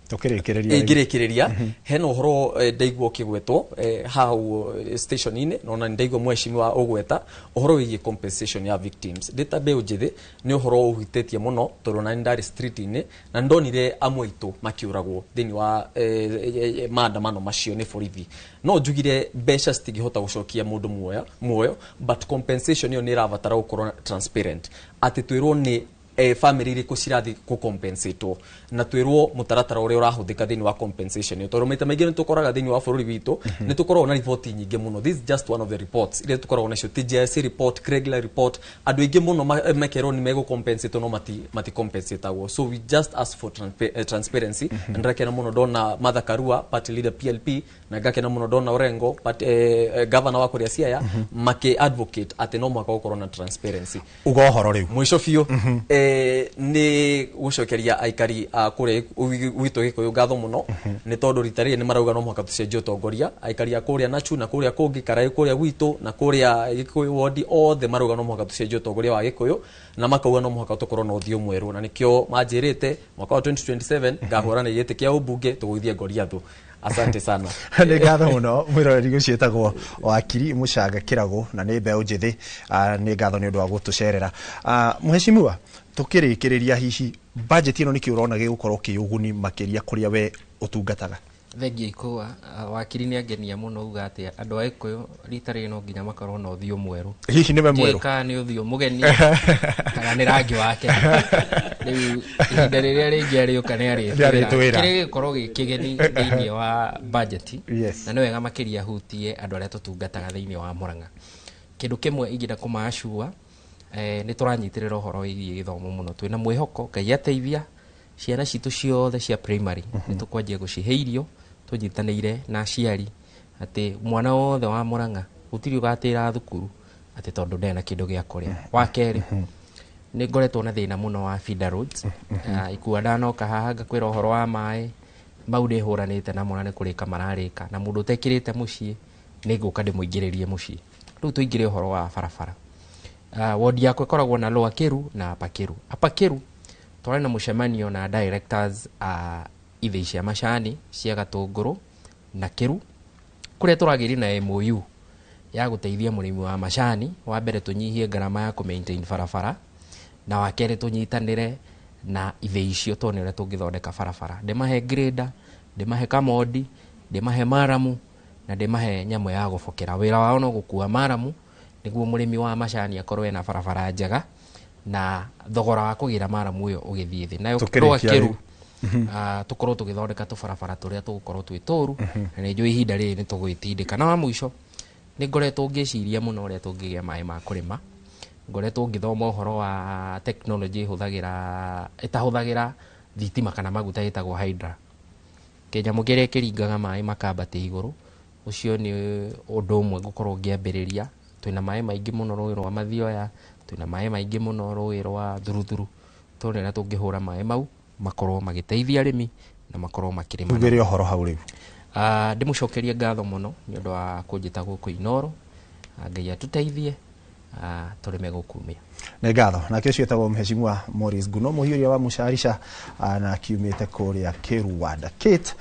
[SPEAKER 7] Tũkĩrĩkĩrĩria rĩu.
[SPEAKER 4] Ngĩrĩkĩrĩria, hena ũhoro ndaigua ũkĩgwetwo hau station-inĩ, nona ndaigua mheshimiwa ũgweta ũhoro wĩgiĩ compensation ya victims. Ndĩ ta mbeũ njĩthĩ, nĩ ũhoro ũhutĩtie mũno, tondũ na nĩ ndarĩ street-inĩ na ndonire amwe aitũ makĩũragwo thĩinĩ wa maandamano macio nĩ borithi. No njugire mbeca citingĩhota gũcokia mũndũ muoyo, but compensation ĩyo nĩ ĩrabatara gũkorwo transparent, atĩ twĩrwo nĩ Family irĩkũ cirathi kũ-compensatwo, na twĩrwo mũtaratara ũrĩa ũrahũthĩka thĩinĩ wa compensation ĩyo, tondũ maita maingĩ nĩ tũkoraga thĩinĩ wa bũrũri witũ nĩ tũkoragwo na riboti nyingĩ mũno. This is just one of the reports iria tũkoragwo nacio, TJSC report, Kregler report. Andũ aingĩ mũno makerwo nĩ megũ-compensatwo no mati compensatagwo. So we just ask for transparency. Na ndĩrakena mũno ndona Martha Karua, party leader PLP, na ngakena mũno ndona Orengo party, governor wa kũrĩa Siaya, makĩ advocate atĩ no mũhaka gũkorwo na transparency.
[SPEAKER 7] Uga ũhoro rĩu.
[SPEAKER 4] Mũico biũ, nĩ gũcokeria aikari a kũrĩa gwitũ Gĩkũyũ ngatho mũno, nĩ tondũ rita rĩrĩ nĩ marauga no mũhaka tũcenjie ũtongoria. Aikari a kũrĩa Nachu na kũrĩa kũngĩ Karaĩ, kũrĩa gwitũ na kũrĩa Gĩkũyũ wodi, othe marauga no mũhaka tũcenjie ũtongoria wa Gĩkũyũ, na makauga no mũhaka tũkorwo na ũthiũ mwerũ, na nĩkĩo manjĩrĩte mwaka wa 2027 ngahũrana gĩtĩ kĩa ũmbunge tũgũithie Goliathũ. Asante sana.
[SPEAKER 7] Nĩ ngatho mũno mwĩroreri. Gũciĩtagwo wakiri Mũcanga Kĩragũ na nĩ mbeũ njĩthĩ. Nĩ ngatho nĩ ũndũ wa gũtũcerera. Mheshimiwa, tũkĩrĩkĩrĩria, hihi budget ĩno nĩkĩ ũrona gĩgũkorwo kĩ ũguni makĩria kũrĩa we ũtungataga?
[SPEAKER 21] Thengia ikũa. Wakiri nĩ angenia mũno uga atĩ andũ a Gĩkũyũ rita rĩrĩ no nginya makorwo na ũthiũ mwerũ.
[SPEAKER 7] Hihi nĩwe mwerũ?
[SPEAKER 21] Ndiũĩ kana nĩ ũthiũ mũgeni kana nĩ rangi wake. Rĩu ihinda rĩrĩa rĩngĩ arĩũka nĩ
[SPEAKER 7] Nĩ arĩtwĩra.
[SPEAKER 21] Kĩrĩa gĩgũkorwo gĩ kĩgeni thĩinĩ wa budget,
[SPEAKER 7] Yes.
[SPEAKER 21] na nĩ wega makĩria hutie andũ arĩa tũtungataga thĩinĩ wa Murang'a, kĩndũ kĩmwe ingĩenda kũmaacua, nĩ tũranyitĩrĩra ũhoro wĩgiĩ gĩthomo mũno. Twĩna mwĩhoko Ngai ateithia, ciana citũ ciothe cia primary nĩ tũkwanjia gũcihe irio tũnyitanĩire na aciari, atĩ mwana wothe wa Murang'a gũtirĩ ũgatĩra thukuru atĩ tondũ ndarĩ na kĩndũ gĩa kũrĩa. Wa kerĩ, nĩ ngoretwo na thĩna mũno wa feeder roads. Ikua ndanoka haha ngakwĩra ũhoro wa maĩ mau, nĩ hũranĩte namo na nĩ kũrĩka mararĩka, na mũndũ ũtekĩrĩte mũciĩ nĩ ngũka ndĩmũingĩrĩrie mũciĩ. Rĩu tũingĩre ũhoro wa barabara. Wodi yakwa ĩkoragwo na Lower Kiru na Upper Kiru. Upper Kiru twarĩ na mũcemanio na directors a ithĩi cia macani cia Gatũngũrũ na Kiru, kũrĩa tũragĩire na MOU ya gũteithia mũrĩmi wa macani. Wa mbere, tũnyihie ngarama ya kũ maintain barabara, na wa kerĩ, tũnyitanĩre na ithĩi icio tuone ũrĩa tũngĩthondeka barabara. Ndĩmahe grader, ndĩmahe kamondi, ndĩmahe maramu na ndĩmahe nyamũ ya gũbokera. Wĩra wao no gũkua maramu nĩguo mũrĩmi wa macani akorwo ena barabara njega na thogora wa kũgĩra maramu ũyũ ũgĩthiĩ thĩ. Nayo
[SPEAKER 7] Tũkĩrĩkia
[SPEAKER 21] Lower Kiru,
[SPEAKER 7] rĩu.
[SPEAKER 21] Tũkorwo tũgĩthondeka tũbarabara tũrĩa tũgũkorwo twĩ tũru, na nĩ njũĩ ihinda rĩrĩ nĩ tũgwĩtindĩka. Na wa mũico, nĩ ngoretwo ngĩciria mũno ũrĩa tũngĩgĩa maĩ ma kũrĩma. Ngoretwo ngĩthoma ũhoro wa technology ĩhũthagĩra ĩtahũthagĩra thitima kana maguta, ĩtagwo hydra, kĩnyamũ kĩrĩa kĩringaga maĩ makambata igũrũ. Ũcio nĩ ũndũ ũmwe ngũkorwo ngĩambĩrĩria. Twĩna maĩ maingĩ mũno rũĩ rwa Mathioya, twĩna maĩ maingĩ mũno rũĩ rwa Thuruthuru. Tuone ũrĩa tũngĩhũra maĩ mau makorwo magĩteithia arĩmi na makorwo makĩrĩma.
[SPEAKER 7] Tugĩre ũhoro hau rĩu.
[SPEAKER 21] Ndĩmũcokerie ngatho mũno nĩ ũndũ wa kũnjĩta gũkũ Inoro. Ngai atũteithie, tũrĩme gũkumia.
[SPEAKER 7] Nĩ ngatho. Nake ũcio etagwo Mheshimiwa Morris Nguno, mũhiũria wa Mũcarica, na akiumĩte kũrĩa Kĩruwanda. Kate,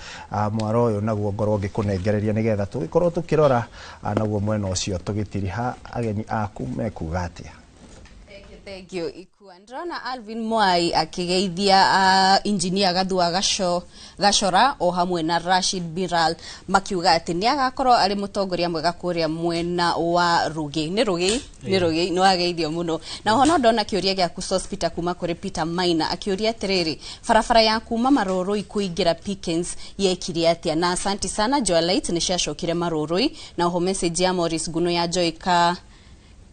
[SPEAKER 7] mwaro ũyũ naguo ngorwo ngĩkũnengereria nĩgetha tũgĩkorwo tũkĩrora, naguo mwena ũcio tũgĩtiriha ageni aku mekuga atĩa.
[SPEAKER 14] Thank you Ikua. Ndĩrona Alvin Mwai akĩgeithia engineer Gathua Gachora o hamwe na Rashid Biral, makiuga atĩ nĩ agakorwo arĩ mũtongoria mwega kũrĩa mwena wa Rũgĩ. Nĩ Rũgĩ, nĩ Rũgĩ, nĩ wageithio mũno. Na oho no ndona kĩũria gĩaku Sospeter kuma kũrĩ Peter Maina, akĩũria atĩrĩrĩ, barabara ya kuma Marũrũi kũingĩra Pickens yekire atĩa? Na asanti sana, Joalite nĩ ciacokire Marũrũi. Na oho message ya Morris Nguno ya Joy ka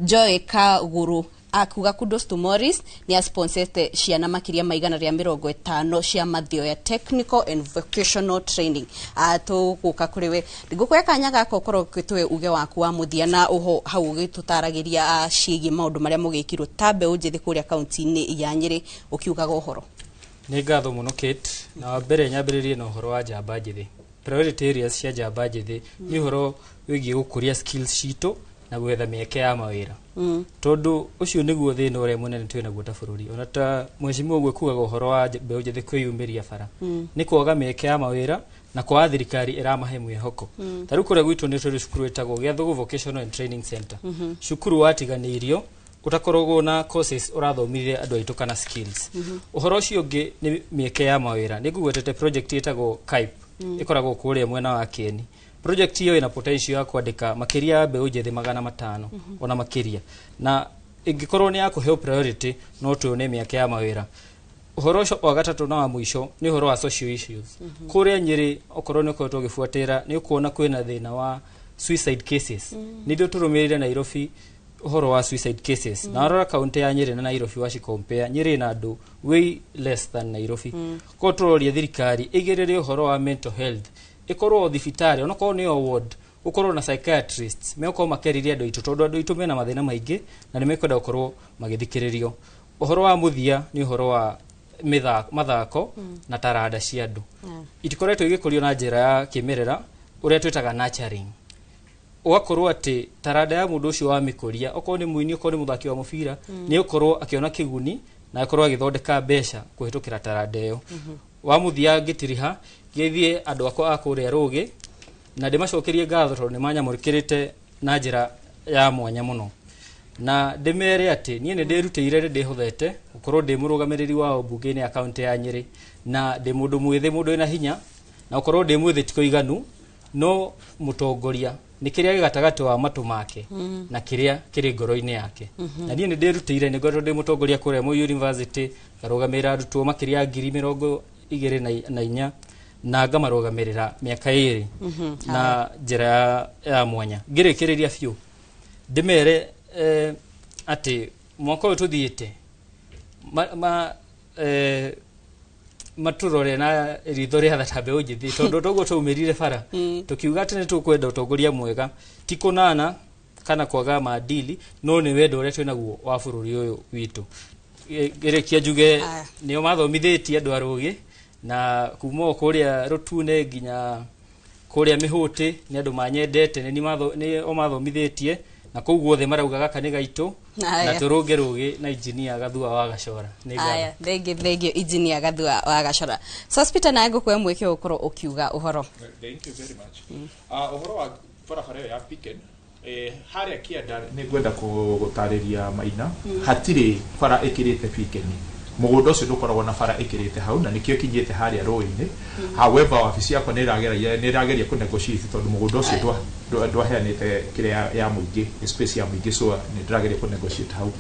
[SPEAKER 14] Joy Kaguru akuga kudos to Morris, nĩ asponsete ciana makĩria ma 150 cia Mathioya technical and vocational training. Tũgũka kũrĩ we, ngũkũhe kanya gaka ũkorwo ũgĩtũhe uge waku wa mũthia, na ũho hau ũgĩtũtaragĩria ciĩgiĩ maũndũ marĩa mũgĩkirwo ta mbeũ njĩthĩ kũrĩa kaunti-inĩ ya Nyĩrĩ, ũkiugaga ũhoro.
[SPEAKER 15] Nĩ ngatho mũno Kate. Na wa mbere nyambĩrĩrie na ũhoro wa njamba njĩthĩ. Priority areas cia njamba njĩthĩ nĩ ũhoro wĩgiĩ gũkũria skills citũ na gwetha mĩeke ya mawĩra, tondũ ũcio nĩguo thĩna ũrĩa mũnene twĩ naguo ta bũrũri. Ona ta mheshimiwa ũguo kugaga ũhoro wa mbeũ njĩthĩ kwĩyumĩria bara, nĩ kwaga mĩeke ya mawĩra na kwaga thirikari ĩramahe mwĩhoko. Ta rĩu kũrĩa gwitũ nĩ tũrĩ cukuru ĩtagwo Gĩathũgũ Vocational and Training Center, cukuru watiganĩirio ũtakoragwo na courses ũrathomithia andũ aitũ kana skills. Ũhoro ũcio ũngĩ nĩ mĩeke ya mawĩra. Nĩ ngũgwetete project ĩtagwo CAIP, ĩkoragwo kũrĩa mwena wa Kieni. Project ĩyo ĩna potential ya kwandĩka makĩria ya mbeũ njĩthĩ 500 ona makĩria, na Ĩngĩkorwo nĩ ya kũheo priority, no tuone mĩaka ya mawĩra. Ũhoro ũcio wa gatatũ na wa mũico nĩ ũhoro wa social issues. Kũrĩa Nyĩrĩ, okorwo nĩ ũkoretwo ũgĩbuatĩrĩra, nĩ ũkuona kwĩna thĩna wa suicide cases. Nĩ ithuĩ tũrũmĩrĩire Nairobi ũhoro wa suicide cases. Na warora kaunti ya Nyĩrĩ na Nairobi, wacicompare, Nyĩrĩ ĩna andũ way less than Nairobi. Koguo tũroria thirikari ĩgĩrĩre ũhoro wa mental health, ĩkorwo o thibitarĩ, onokorwo nĩ o ward, gũkorwo na psychiatrists megũkorwo makĩarĩria andũ aitũ, tondũ andũ aitũ mena mathĩna maingĩ na nĩ mekwenda gũkorwo magĩthikĩrĩrio. Ũhoro wa mũthia nĩ ũhoro wa mathako na taranda cia andũ. Itikoretwo igĩkũrio na njĩra ya kĩmerera, ũrĩa twĩtaga nurturing, ũgakorwo atĩ taranda ya mũndũ ũcio wamĩkũria, okorwo nĩ mũini, okorwo nĩ mũthaki wa mũbira, nĩ ũkorwo akĩona kĩguni na akorwo agĩthondeka mbeca kũhĩtũkĩra taranda ĩyo. Wa mũthia, ngĩtiriha gĩthiĩ andũ akwa a kũrĩa Rũgĩ na ndĩmacokerie ngatho, tondũ nĩ manyamũkĩrĩte na njĩra ya mwanya mũno, na ndĩmere atĩ niĩ nĩ ndĩrutĩire, nĩ ndĩhothete gũkorwo ndĩ mũrũgamĩrĩri wao mbunge-inĩ ya kaunti ya Nyĩrĩ, na ndĩ mũndũ mwĩthĩ, mũndũ wĩna hinya, na gũkorwo ndĩ mwĩthĩ ti kũiganu, no mũtongoria nĩ kĩrĩa gĩ gatagatĩ wa matũ make na kĩrĩa kĩrĩ ngoro-inĩ yake. Na niĩ nĩ ndĩrutĩire, nĩ ngoretwo ndĩ mũtongoria kũrĩa Moi University, ngarũgamĩrĩra arutwo makĩria ya 24,000 na ngamarũgamĩrĩra mĩaka 2 na njĩra ya mwanya. Ngĩrĩkĩrĩria biũ, ndĩmere atĩ mwaka ũyũ tũthiĩte matũrore na ritho rĩa tha ta mbeũ njĩthĩ, tondũ toguo twaumĩrire bara tũkiuga atĩ nĩ tũkwenda ũtongoria mwega, ti kũnana kana kwaga maadili, no nĩ wendo ũrĩa twĩnaguo wa bũrũri ũyũ witũ. Ngĩrĩkia njuge nĩo mathomithĩtie andũ a Rũgĩ, na kuma o kũrĩa Rũtune nginya kũrĩa Mĩhũtĩ nĩ andũ manyendete, nĩ nĩ o mathomithĩtie, na kũu guothe marauga gaka nĩ gaitũ na tũrũnge Rũgĩ na Injinia Gathua wa Gacora. Nĩ ngatho.
[SPEAKER 14] Aya, thengi, thengi, Injinia Gathua wa Gacora. Sospita, nawe ngũkũhe mweke ũkorwo ũkiuga ũhoro.
[SPEAKER 20] Thank you very much. Ũhoro wa barabara ĩyo ya Piken, harĩa kĩanda, nĩ ngwenda gũtarĩria Maina, hatirĩ bara ĩkĩrĩte Piken. Mũgũnda ũcio ndũkoragwo na bara ĩkĩrĩte hau, na nĩkĩo ĩkinyĩte harĩa rũĩ-inĩ. However, wabici yakwa nĩ ĩrageria kũ negotiate, tondũ mũgũnda ũcio ndwaheanĩte kĩrĩa ya mũingĩ, space ya mũingĩ, so nĩ ndĩrageria kũ negotiate hau.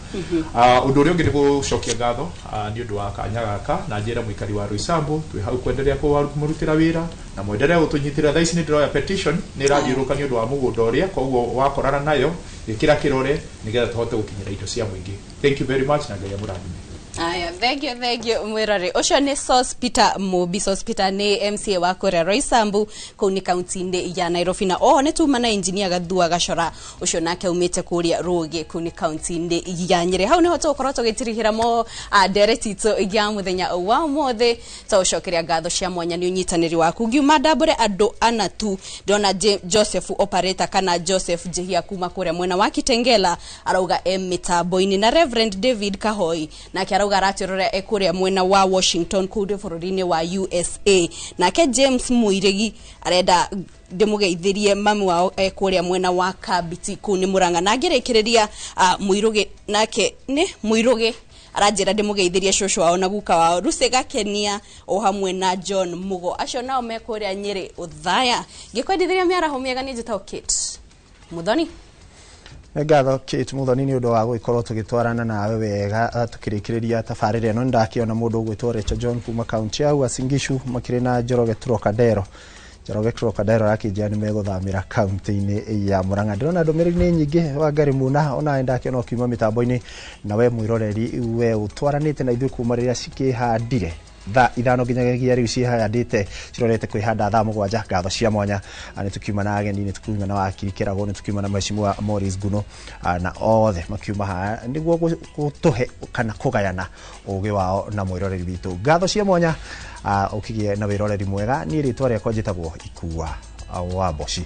[SPEAKER 20] Ũndũ ũrĩa ũngĩ nĩ gũcokia ngatho nĩ ũndũ wa kanya gaka, na njĩra mũikari wa Roysambu twĩ hau kwenderea kũmũrutĩra wĩra na mwendelee gũtũnyitĩrĩra. Thaa ici nĩ ndĩroya petition, nĩ ĩrathiũrũka nĩ ũndũ wa mũgũnda ũrĩa, koguo wakorana nayo ĩkĩra kĩrore nĩgetha tũhote gũkinyĩra indo cia mũingĩ. Thank you very much, na Ngai amũrathime.
[SPEAKER 14] Aya, thank you, thank you, mwirore ũcio nĩ Sospeter Mũmbi. Sospeter nĩ MCA wa kũrĩa Roysambu, kũu nĩ kaunti-inĩ ya Nairobi, na oho nĩ tuma na Engineer Gathua Gacora, ũcio nake aumĩte kũrĩa Rũgĩ, kũu nĩ kaunti-inĩ ya Nyĩrĩ. Hau nĩho tũgũkorwo tũgĩtirihĩra mo ndereti itũ ya mũthenya wa ũmũthĩ. Tũgũcokeria ngatho cia mwanya nĩ ũnyitanĩri waku. Ngiuma ndambũre andũ ana tu. Ndĩrona Joseph operator kana Joseph Njihia kuma kũrĩa mwena wa Kitengela arauga e mĩtambo-inĩ, na Reverend David Kahoi nake arauga aratwĩrorera e kũrĩa mwena wa Washington, kũu nĩ bũrũri-inĩ wa USA. Nake James Mũirĩgi arenda ndĩmũgeithĩrie mami wao e kũrĩa mwena wa Kabiti, kũu nĩ Mũrang'a. Na ngĩrĩkĩrĩria, Mũirũgĩ nake nĩ Mũirũgĩ aranjĩra ndĩmũgeithĩrie cũcũ wao na guka wao Lucy Gakenia o hamwe na John Mugo, acio nao me kũrĩa Nyĩrĩ Ũthaya. Ngĩkwendithĩria mĩaraho mĩega, nĩ njĩtagwo Kate Muthoni.
[SPEAKER 7] Nĩ ngatho, Kate Muthoni, nĩ ũndũ wa gũgĩkorwo tũgĩtwarana nawe wega tũkĩrĩkĩrĩria tabarĩra ĩno. Nĩ ndakĩona mũndũ ũgwĩtwo Rachel John kuma kaunti ya Uasin Gishu, makĩrĩ na Njoroge Trocadero. Njoroge Trocadero akĩnjĩra nĩ megũthamĩra kaunti-inĩ ya Murang'a. Ndĩrona ndũmĩrĩri nĩ nyingĩ. Wangari Muna, ona ndakĩona ũkiuma mĩtambo-inĩ, na we mwĩroreri, we ũtwaranĩte na ithuĩ kuma rĩrĩa cikĩhandire thaa 5 nginyagia rĩu ciĩhandĩte cirorete kwĩhanda thaa 7. Ngatho cia mwanya. Nĩ tũkiuma na ageni, nĩ tũkiuma na wakiri Kĩragũ, nĩ tũkiuma na Mheshimiwa Morris Nguno, na othe makiuma haha nĩguo gũtũhe kana kũgayana ũgĩ wao na mwĩroreri witũ. Ngatho cia mwanya, ũkĩgĩe na wĩroreri mwega. Niĩ rĩtwa rĩakwa njĩtagwo Ikua wa Mboci.